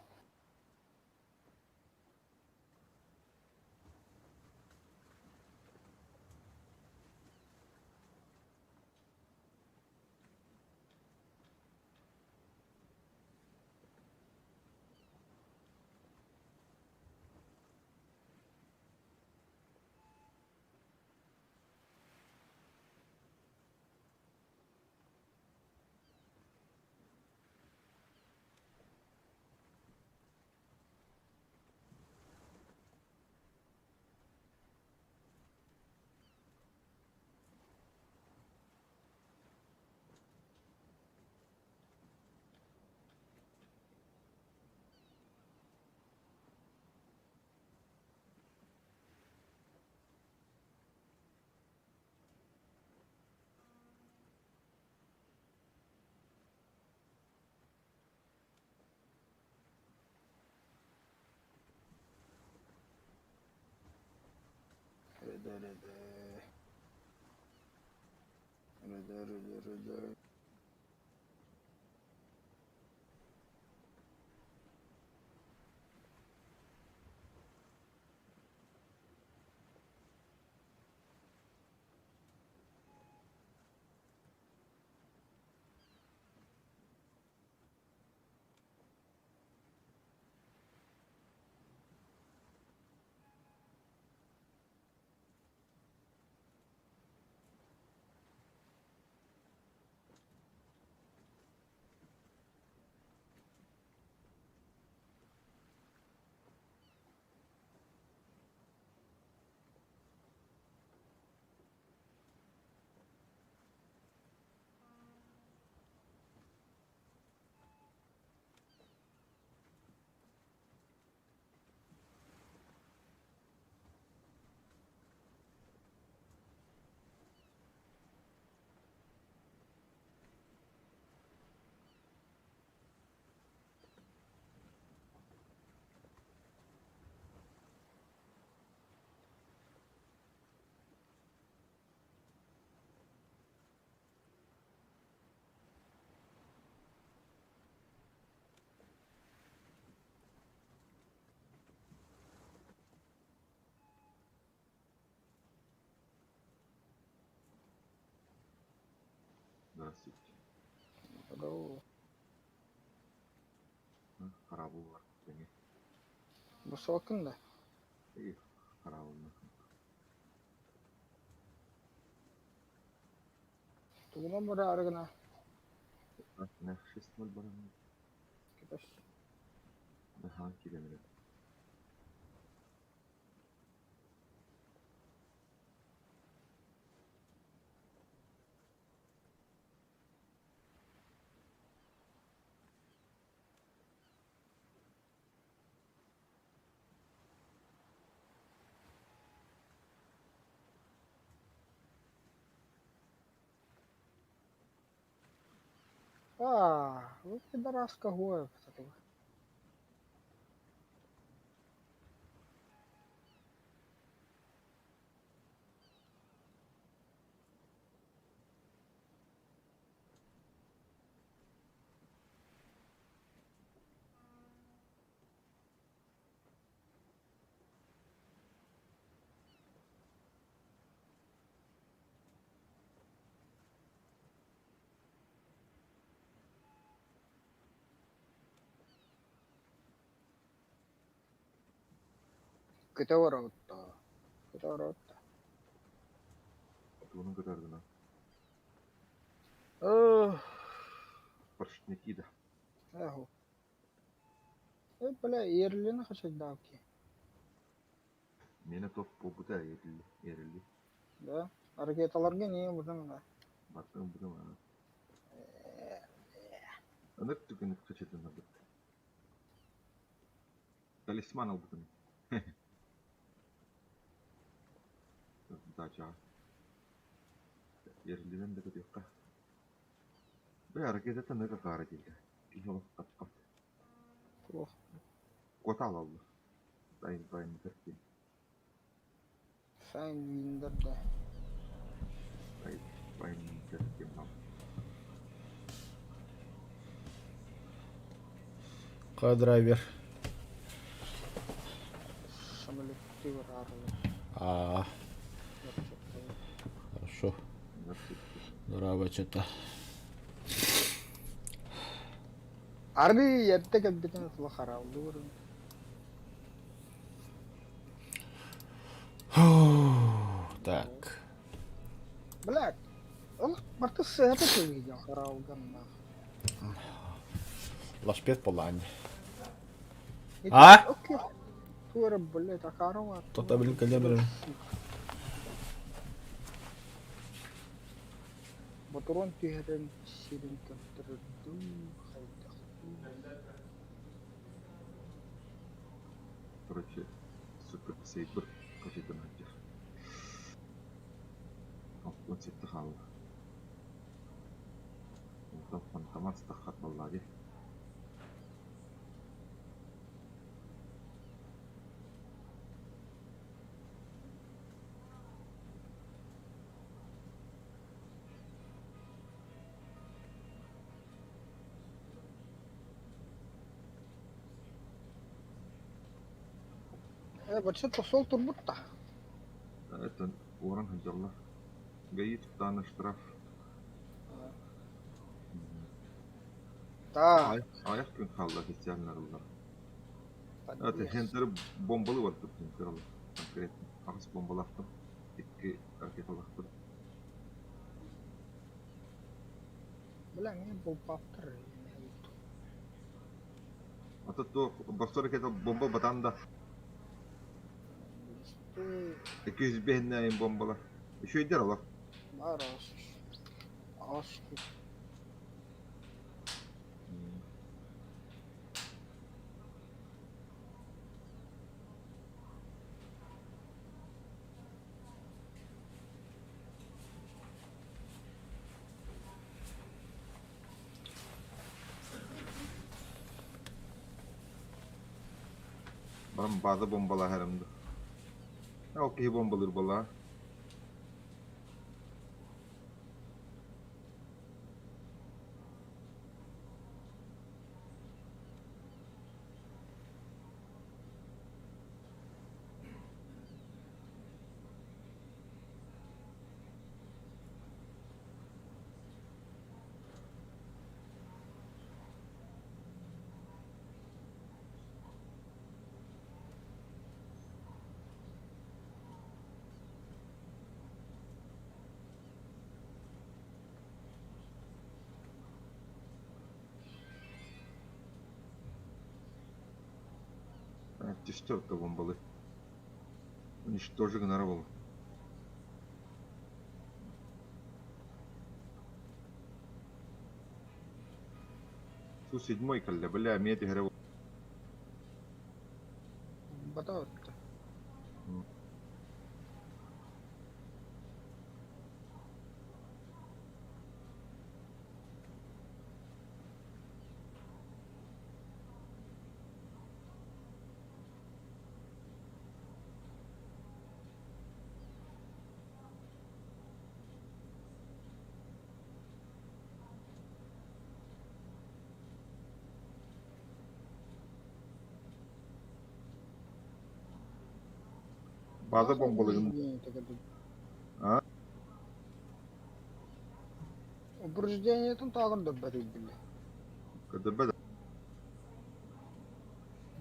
[SPEAKER 2] Рыды-рыды. Рыды-рыды-рыды.
[SPEAKER 6] Здравствуйте.
[SPEAKER 2] Здорово.
[SPEAKER 6] Харабыл бар тэҥэ.
[SPEAKER 2] Бу да?
[SPEAKER 6] И харабылна.
[SPEAKER 2] Тугунан бараары гына
[SPEAKER 6] На 6-0 баран.
[SPEAKER 2] кэтэс.
[SPEAKER 6] Аха, киирэн
[SPEAKER 2] А, вы пидораска гоев. Көтө барабыт Көтө барабыт
[SPEAKER 6] Тугунан көтөргүнэ.
[SPEAKER 2] Ох,
[SPEAKER 6] Поршники да.
[SPEAKER 2] эху. Э, бля, ерлини хачайдаабки.
[SPEAKER 6] Миэнэ топ буолбута эрилли. Эрилли.
[SPEAKER 2] Да? Ракеталарга не бутын да.
[SPEAKER 6] Бартын бутым ана. Ынырык түгэн хачатын ылбыт. Талисман ылбытым. Дача. Эриллинэн да көтүөххэ. Бля, ракетата ныга хаара дииллэр. Киһи олох хаппат.
[SPEAKER 2] Туох.
[SPEAKER 6] Куота алаллар. Тайын тайын диэн.
[SPEAKER 2] Сайн виндер да.
[SPEAKER 6] Тайын диэн баар.
[SPEAKER 1] Драйвер.
[SPEAKER 2] Самолеттыы бараарылар.
[SPEAKER 1] А, хорошо. Здорово, что-то.
[SPEAKER 2] Арыы эрдэ кэлбитин тула харааллыыр.
[SPEAKER 1] Так.
[SPEAKER 2] Блядь, ол барыта сыата кэлиигэ хараалганнаах.
[SPEAKER 1] Лашпет буоллаҕын А?
[SPEAKER 2] Окей. Туора, блядь, акаарова.
[SPEAKER 1] Тота, блин, кэлэн баран.
[SPEAKER 2] Ботурон түһэрэн сирин көрдөрөрдүү хайдах
[SPEAKER 6] Короче, супер сейбр качайдан сылдьар. 67 хаалла. Онтон фантомат стаххат буоллаа дии.
[SPEAKER 2] Э, бачча тосол турбут да.
[SPEAKER 6] Это уоран сылдьаллар. ГАИ туттаана штраф.
[SPEAKER 2] Да.
[SPEAKER 6] Аҕыйах күн хаалла официально арыллар. Это хентер бомбалы барбыт хентер конкретно. Аҕыс бомбалаахтым. Икки ракеталаахтым.
[SPEAKER 2] Бля, мне булпаптар.
[SPEAKER 6] А то босто ракета бомба батан да. 205 бомбалар. Үчүгэйдэр олох.
[SPEAKER 2] Бар ас. Ас.
[SPEAKER 6] Баран база бомбалаһарым да. Ол киһи бомбалыыр буоллаҕа. Түстэ бомбалы. Уничтожи гынара буолла. Су седьмой кэллэ, бля, эмиэ түһэрэ
[SPEAKER 2] Бата.
[SPEAKER 6] База бомбалыгын. А?
[SPEAKER 2] Упреждениетын тагын да били.
[SPEAKER 6] КДБ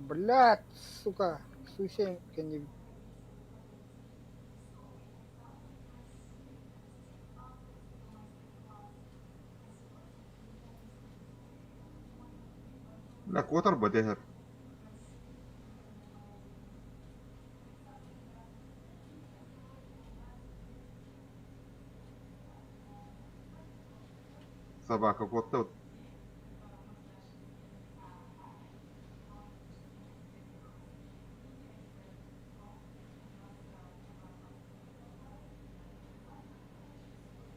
[SPEAKER 2] Блядь, сука, Су-7 кэнни
[SPEAKER 6] Бля, куотар бэтэ Собака куотта.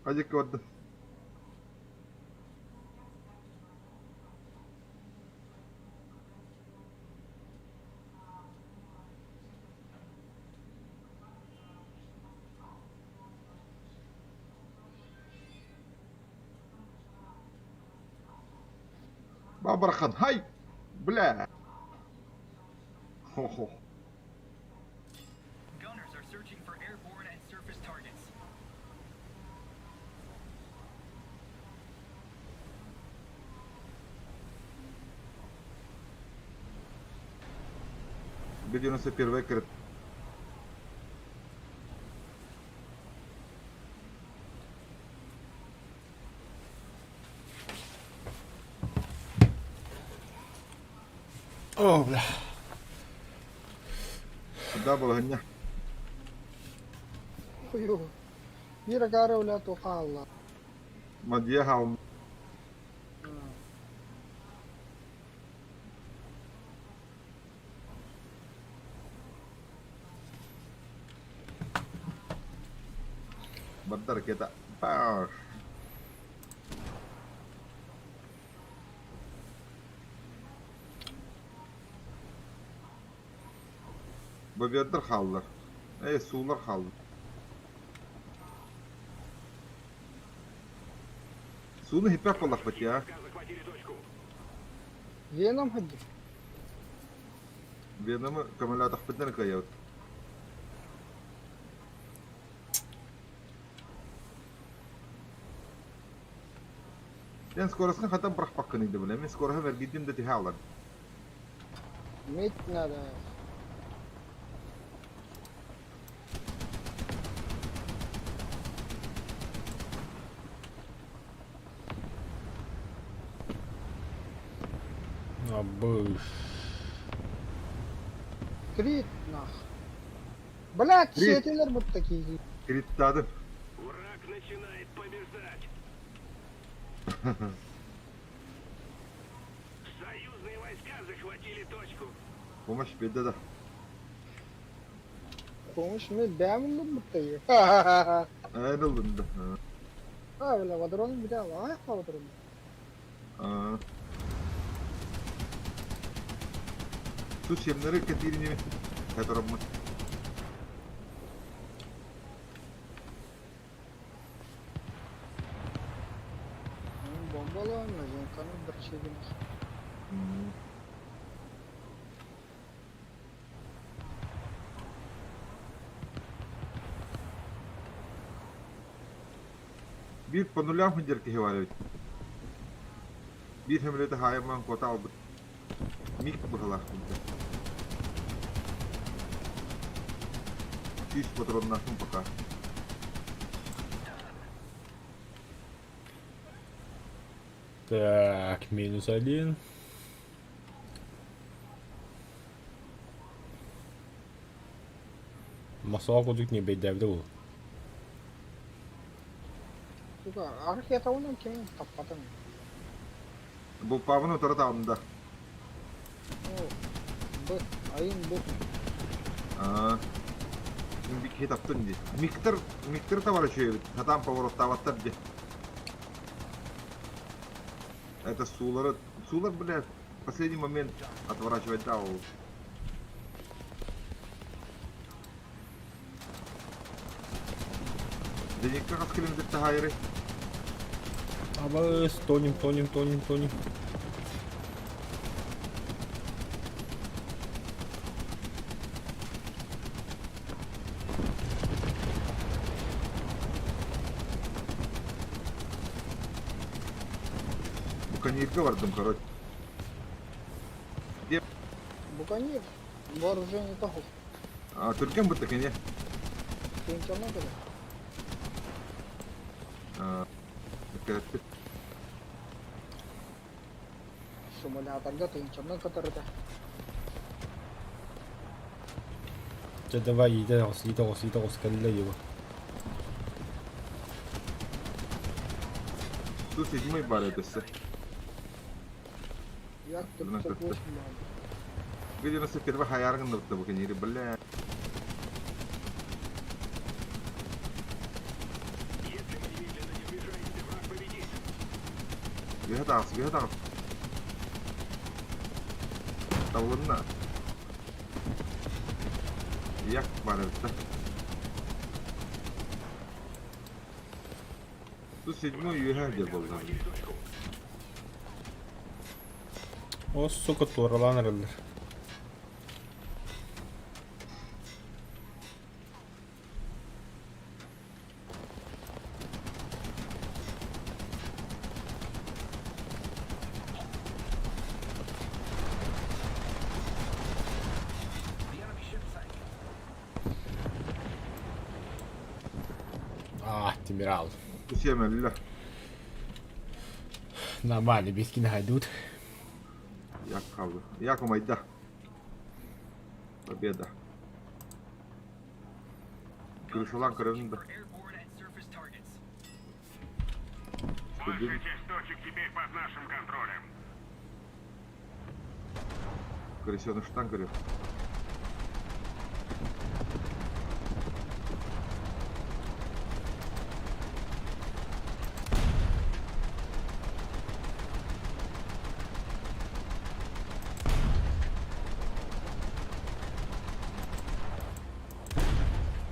[SPEAKER 6] Хадик куотта. Бабархан, хай! Бля! Хо-хо.
[SPEAKER 5] Gunners are searching for airborne and surface targets.
[SPEAKER 6] Бир 91 кырыт.
[SPEAKER 1] О, бля.
[SPEAKER 6] Да, балаһынньа.
[SPEAKER 2] Хую. Биир акаары бля туох хаалла.
[SPEAKER 6] Мадья хаалла. Барда ракета. Баш! Бобердар хааллар. Э, суулар хаалла. Сууну хиппэх буоллахпыт я.
[SPEAKER 3] Захватили точку.
[SPEAKER 2] Веном ходи.
[SPEAKER 6] Веномы көмөлөөтөхпүтүнэн кыайабыт. Эн скоростьҥа хатан бырахпаккын да билэ. Мин скороһым эргийдим да түһэ алар.
[SPEAKER 2] Медь надо.
[SPEAKER 1] Абыш.
[SPEAKER 2] Крит нах. Блядь,
[SPEAKER 6] Крит.
[SPEAKER 2] сиэтилэр бу такие.
[SPEAKER 6] Криттадым.
[SPEAKER 3] Враг начинает побеждать. Союзные войска захватили точку.
[SPEAKER 6] Помощь беда да.
[SPEAKER 2] Помощь мне бэм бу такие.
[SPEAKER 6] Эн ыллын да.
[SPEAKER 2] А, бля, вадрон бля, а, вадрон.
[SPEAKER 6] Аа. Тус сиэмнэри кэтиирини котороммут.
[SPEAKER 2] Бомбалаан, мазенканы бір чегин.
[SPEAKER 6] Биир по нулям сылдьар киһи баар эбит. Биир сөмөлүөтү хаайымман куота аҕалбыт. Миг быһыылаах Күүс ботуруоннаахпын пока.
[SPEAKER 1] Так, минус один. Масал кудук не бейдәбде ул.
[SPEAKER 2] Сука, ракета онан кимин таппатым.
[SPEAKER 6] Бу Павны утары таҕынна.
[SPEAKER 2] О, Б, айын Б.
[SPEAKER 6] Аа. Мин киһи таптын дии. Миктер, Миктер табар үчүгэй эбит. Сатаан повороттаабаттар дии. Это суулары, суулар, бля, в последний момент отворачивать да, ол. Денекка хас километр таһаайырый?
[SPEAKER 1] Абыс, тонем, тонем, тонем, тонем.
[SPEAKER 6] Буканьерга бардым, короче.
[SPEAKER 2] Буканьер, вооружение того.
[SPEAKER 6] А, түргэн бытык ини.
[SPEAKER 2] Тыынчанна кэлэ.
[SPEAKER 6] А, кэрэппит.
[SPEAKER 2] Симуляторга тыынчанна кытарыта.
[SPEAKER 1] Чэ давай иитэ оҕус, иитэ оҕус, иитэ оҕус кэллэ его.
[SPEAKER 6] Су седьмой бар өссө.
[SPEAKER 2] Як 38
[SPEAKER 6] Видимо, первый хаяргын да буканьери, бля.
[SPEAKER 3] Если мы немедленно не вмешаемся, враг победит.
[SPEAKER 6] Үөһэ таҕыс, үөһэ таҕыс. Табылынна. Як бар эбит да. Су седьмой үөһэ диэн буолла.
[SPEAKER 1] О, сука, туоралаан эрэллэр. А, Тимирал.
[SPEAKER 6] Всем өллө.
[SPEAKER 1] Нормально, бискин хайдут.
[SPEAKER 6] Як қалды. Як умайда. Победа. Крышалан көрөбүн да.
[SPEAKER 5] Airborne and surface targets.
[SPEAKER 3] Большая часть точек теперь под нашим контролем.
[SPEAKER 6] Крысеныштан көрөр.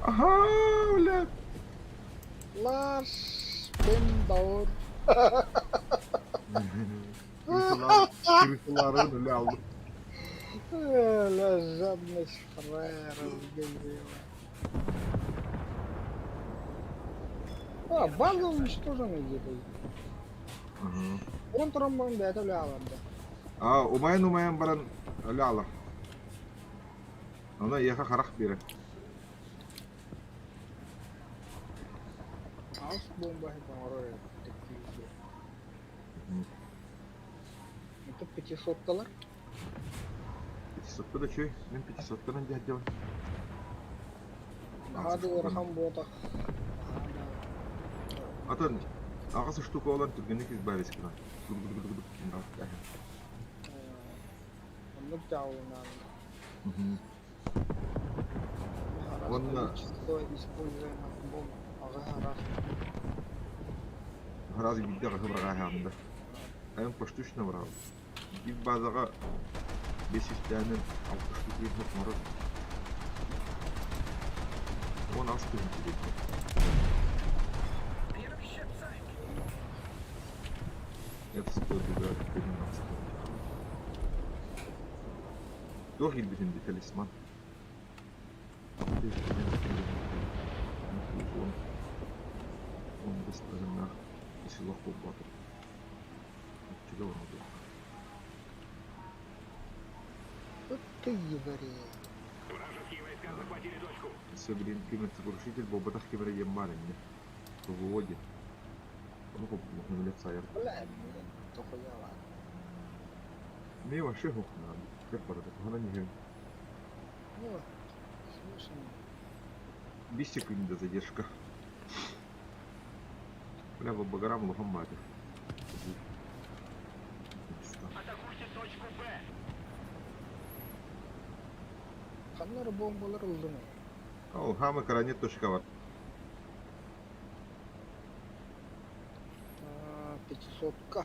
[SPEAKER 6] Ага, блядь.
[SPEAKER 2] Ларс Бендаур.
[SPEAKER 6] Крысалар, крысаларын өлө алды.
[SPEAKER 2] Бля, жадность фраера разгорела. А, база уничтожена где-то. Он тромбон да, это ляла, да.
[SPEAKER 6] А, умайын умайын баран өлө алар. Она еха харах бере.
[SPEAKER 2] Ас бомба это орой такие. Это 500 доллар.
[SPEAKER 6] Пятисотка да чөй. Мен пятисотканан дядя.
[SPEAKER 2] Hadi Orhan Botak.
[SPEAKER 6] Атын аҕыс штука olan түргэнник избавить гына.
[SPEAKER 2] Оннук дьаалынан.
[SPEAKER 6] Онно-
[SPEAKER 2] Количество используемых бомб. Аҕа раз.
[SPEAKER 6] Раз биирдэ хаһы быраҕаһаанда. Айым поштучно брал. Биир базаҕа бес истээнин алта штука иһин оҥорор. Уон аҕыс тыһыынча диэки.
[SPEAKER 5] The enemy ship sank.
[SPEAKER 6] Это стоит 13 Туох илбитин ди талисман. Он бесполезных село Кубатов. Чего он был?
[SPEAKER 2] Вот ты еврей.
[SPEAKER 3] Вражеские войска захватили точку.
[SPEAKER 6] Все, блин, кимер сокрушитель, буолбатах кимэр еммар эмне. Выводи. Ну, милиция.
[SPEAKER 2] Бля, блин, дохуя ладно.
[SPEAKER 6] Мне вообще хух надо. Как барда, она не
[SPEAKER 2] Ну, слышно.
[SPEAKER 6] 5 секунд задержка. Бля, по багарам лохом мать.
[SPEAKER 5] Атакуйте точку Б.
[SPEAKER 2] Ханна эрэ бомбалар ыллым.
[SPEAKER 6] Ол хамы каранет точка бар.
[SPEAKER 2] А, 500-ка.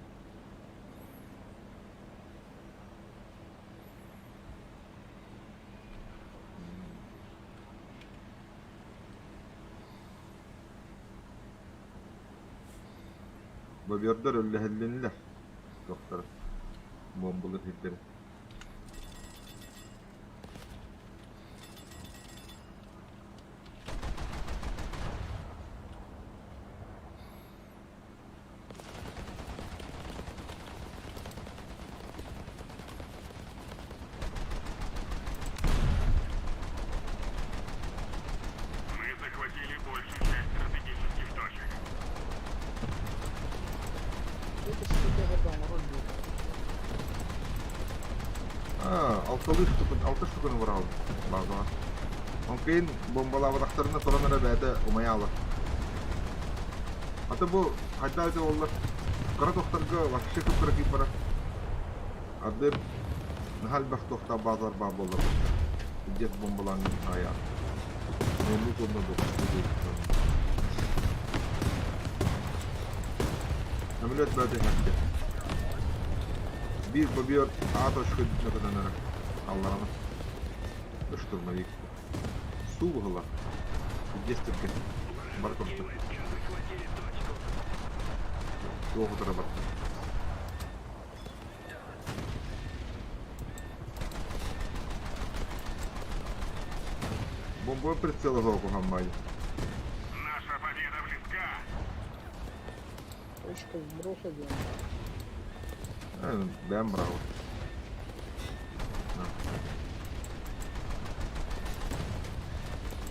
[SPEAKER 6] Бобердар өллөһөллүнүлэр. Доктор. Бомбалар хирдери.
[SPEAKER 3] Мы захватили большую часть стратегических точек.
[SPEAKER 2] Это штука оҥорор диэтэ.
[SPEAKER 6] А, алталыы штука, алта штуканы барал. База. Он кейин бомбалаабатахтарына туран эрэ бэйэтэ умайаалар. Ата бу хайдаа это оллар. Кыра тохтарга вообще кыра киip бара. Ардыр наһаа элбэх туохтаах базар баар буоллар. Дед бомбалаан ая. Онну тонна бу. Самолет бэйэтэ хатты. Биир бобер А точка нөкөнөнөрө. Алларана. Штурмовик. Суу быһыла. Дестерке. Бар курдук. Туох утара бар. Бомбой прицелы кухаммай.
[SPEAKER 3] Наша победа близка.
[SPEAKER 2] Точка сброса диэн.
[SPEAKER 6] Бэм браво.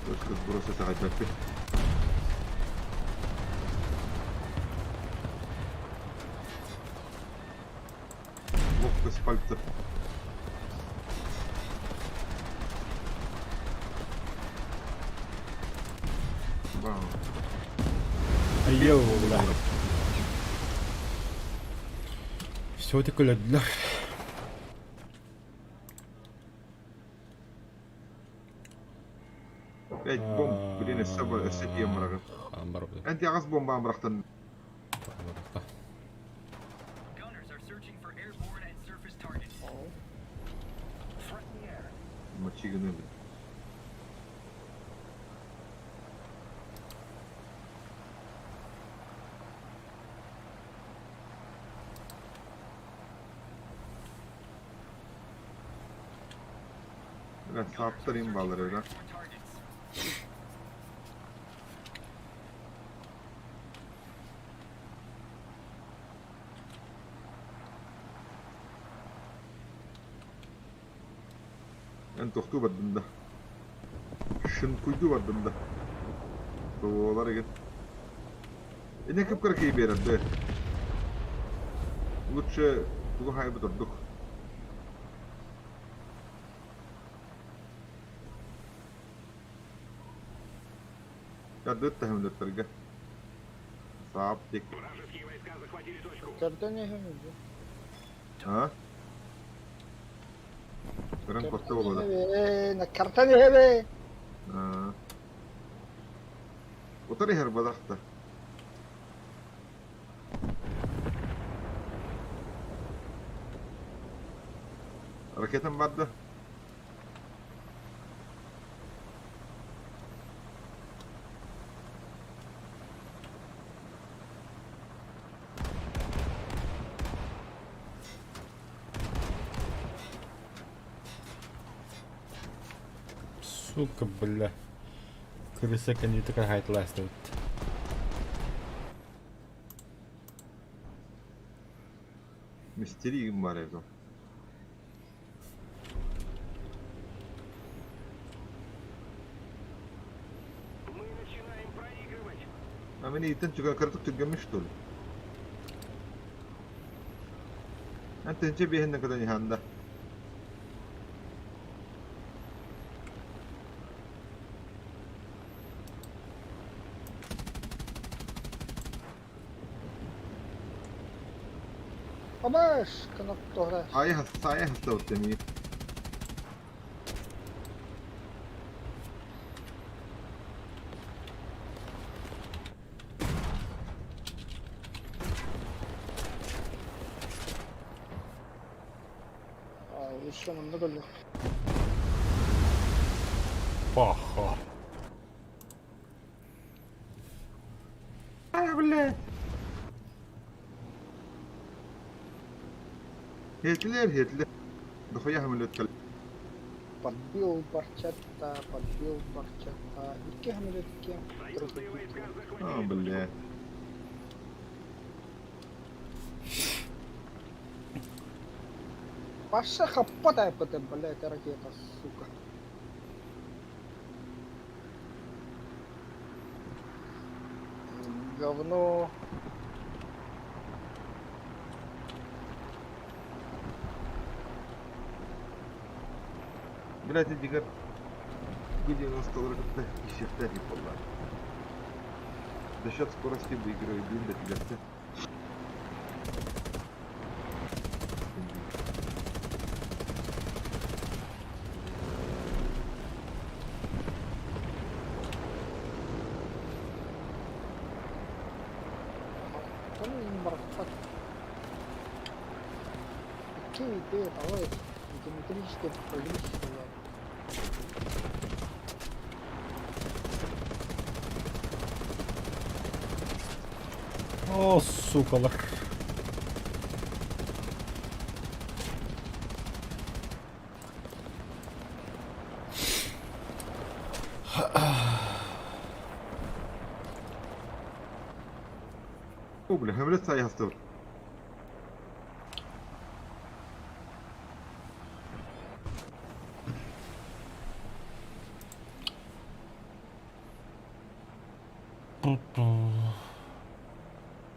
[SPEAKER 6] Точка сброса таҕайбаппын. пальцев. Бам.
[SPEAKER 1] Йоу, бля. Все это өлөрдүлэр.
[SPEAKER 6] Пять бомб, блин, өссө өссө тиийэн барарын.
[SPEAKER 1] Хаан барбыт.
[SPEAKER 6] Эн тиэҕэс бомбаан бырахтан.
[SPEAKER 5] Gunners are searching for airborne and surface targets. Threat in the air.
[SPEAKER 6] Мочи гынабын. Бля, сааптар им баалар эбит, а?
[SPEAKER 5] Airborne targets.
[SPEAKER 6] Эн тохтуу бардым да. Шынкуйдуу бардым да. Буолар игин. Инэ кып-кыра киһи биэрэр дыы. Лучше тугу хаайбыт ордук. Дардыт таһымнаттарга. Саап тик.
[SPEAKER 3] Вражеские войска захватили точку.
[SPEAKER 2] Көрдөн иһин дии.
[SPEAKER 6] А? Көрөн косто буолуо да.
[SPEAKER 2] Накартан иһэбэ.
[SPEAKER 6] Аа. Утары иһэр бадахта. Ракетам бар да?
[SPEAKER 1] Сука, бля. Крыса кэннитэ хайтылаастыбыт.
[SPEAKER 6] Мистериигин баар эбит ол.
[SPEAKER 3] Мы начинаем проигрывать.
[SPEAKER 6] А мин иитэн чуган кыратык түргэммин что ли? Эн тыһыынча биэһиннэн көтөн иһэн да.
[SPEAKER 2] Абаш кнопка.
[SPEAKER 6] Саайа саайа хастабыт эмиэ.
[SPEAKER 2] Еще много легко.
[SPEAKER 1] Паха.
[SPEAKER 6] А, блядь. Хетлер, хетлер. Дохуя хамлет кэл.
[SPEAKER 2] Подбил барчатта, подбил барчатта. Икки хамлетке.
[SPEAKER 3] Союзные войска
[SPEAKER 6] А,
[SPEAKER 3] захватили
[SPEAKER 6] блядь.
[SPEAKER 2] Паша хаппатай ПТ, блядь, ракета, сука. Говно.
[SPEAKER 6] Блядь, дигэр Г-90 кытта киирсиэхтээх эбит буоллар. За счет скорости выигрывает, блин, да тебя.
[SPEAKER 2] Там Какие ты, давай, геометрическая прогрессия.
[SPEAKER 1] О, сукалар.
[SPEAKER 6] О, бля, хамлет саайа хастабыт.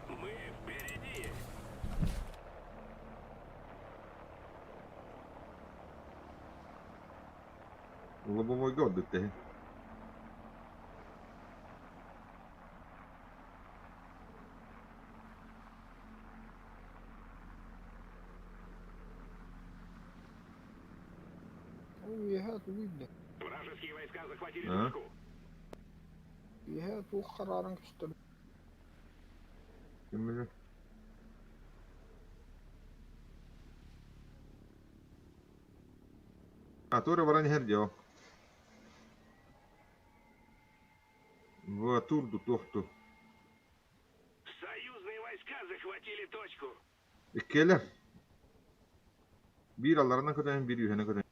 [SPEAKER 3] Мы впереди.
[SPEAKER 6] Штурмовойга ордук тэһин.
[SPEAKER 2] Үөһэ тугуй да?
[SPEAKER 3] Вражеские войска захватили
[SPEAKER 6] А?
[SPEAKER 3] точку.
[SPEAKER 2] Үөһэ туох харааран көстөр?
[SPEAKER 6] Ким билэр? А тура баран иһэр дьэ ол. В турду туохту.
[SPEAKER 3] Союзные войска захватили точку.
[SPEAKER 6] Иккиэлэр. Биир алларанан көтөн, биир үөһэнэн көтөн.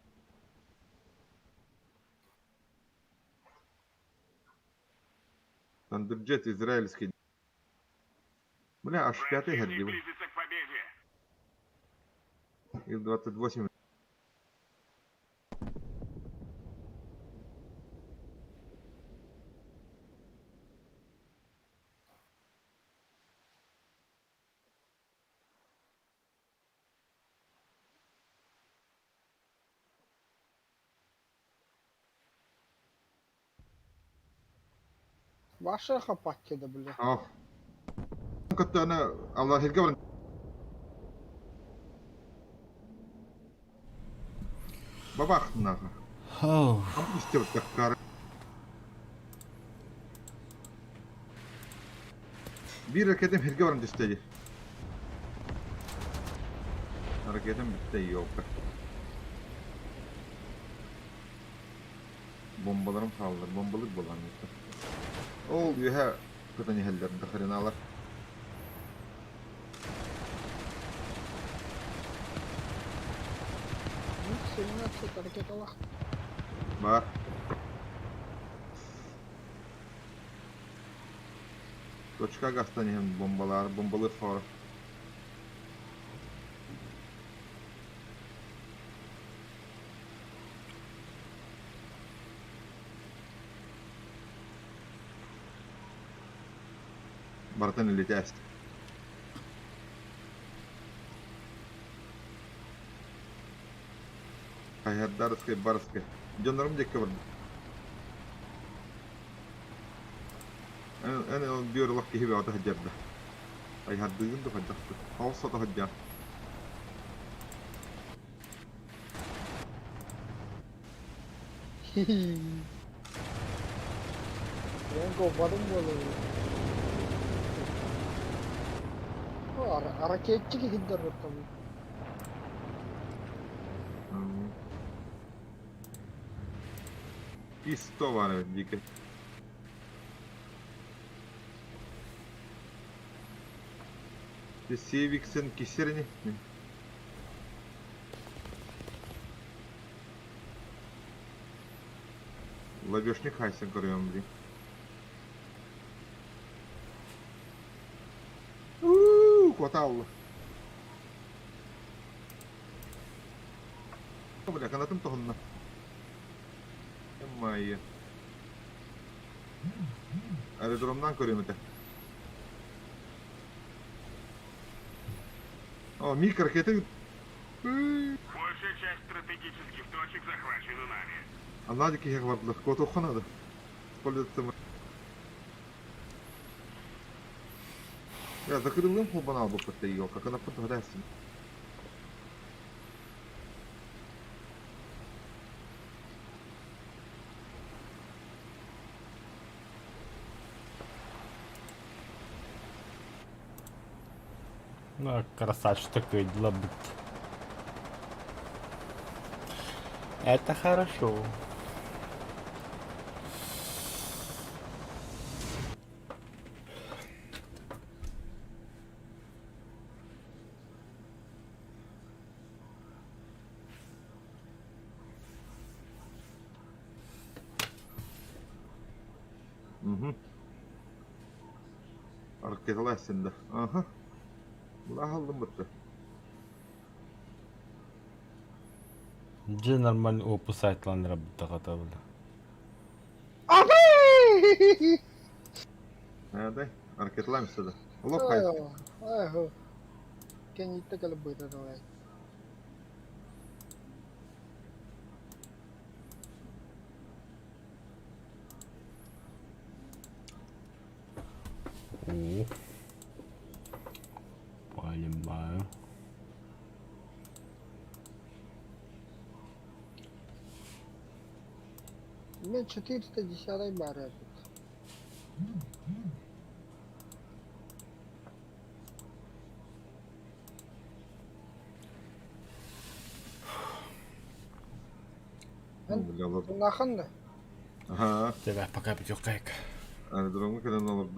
[SPEAKER 6] Тандырджет израильский. Бля, аж пятый
[SPEAKER 3] Противник
[SPEAKER 6] иһэр
[SPEAKER 3] близится к победе.
[SPEAKER 6] Ил-28.
[SPEAKER 2] Ваша хапакки да бля.
[SPEAKER 6] Ох. Көттөөнө алла сиргэ баран бабах нахуй.
[SPEAKER 1] Оу.
[SPEAKER 6] Биир ракетам сиргэ баран түстэ дии. Ракетам бүттэ ёлка. Бомбаларым хааллар, бомбалык буолан бүттэ. Ол үөһэ көтөн иһэллэр дохреналар.
[SPEAKER 2] Миг-17 ракеталах.
[SPEAKER 6] Бар. Точка гастан иһэн бомбалар, бомбалыыр хоро. Барытын илитээст. Хайһардарыскай барыскай. Дьоннорум диэкки барда. Эн эн ол бүөр олох киһи бөҕөтө сылдьар да. Хайһардыыгын да хайдахтык. Ол сото сылдьан.
[SPEAKER 2] Мен голбадым буолуо. Ракетчик иһиттэр оттон.
[SPEAKER 6] И-100 баар эбит диэки. Севиксен кисерини. Лобешник хайсан көрүөм блин. Уу, куотаалла. Бля, канатым тоһунна. Майя. Аэродромнан көрүөм этэ. О, миг ракеты.
[SPEAKER 3] Большая часть стратегических точек захвачена нами.
[SPEAKER 6] А Надя киһи бардылар. Куотуохха надо. Пользоваться Я закрылым холбанал бы ее, как она подгоряется.
[SPEAKER 1] Ну, красавчик такой, лабут. Это хорошо.
[SPEAKER 6] Угу. Ракеталар да. Аха. Былаһаллым бытты.
[SPEAKER 1] Дьэ нормальный опыт сайтланнара быттаҕата бile.
[SPEAKER 2] Аһыы!
[SPEAKER 6] Дай, ракеталаем сюда. Лох хай.
[SPEAKER 2] Ай, Кэнниттэ кэлэ быта давай. Мен 410 баар эбит. Эн
[SPEAKER 6] Бля, олордум.
[SPEAKER 2] Туннаахын да?
[SPEAKER 6] Аха.
[SPEAKER 1] Тебе пока бүтүөххэйик.
[SPEAKER 6] Аэродромҥа кэлэн олордум.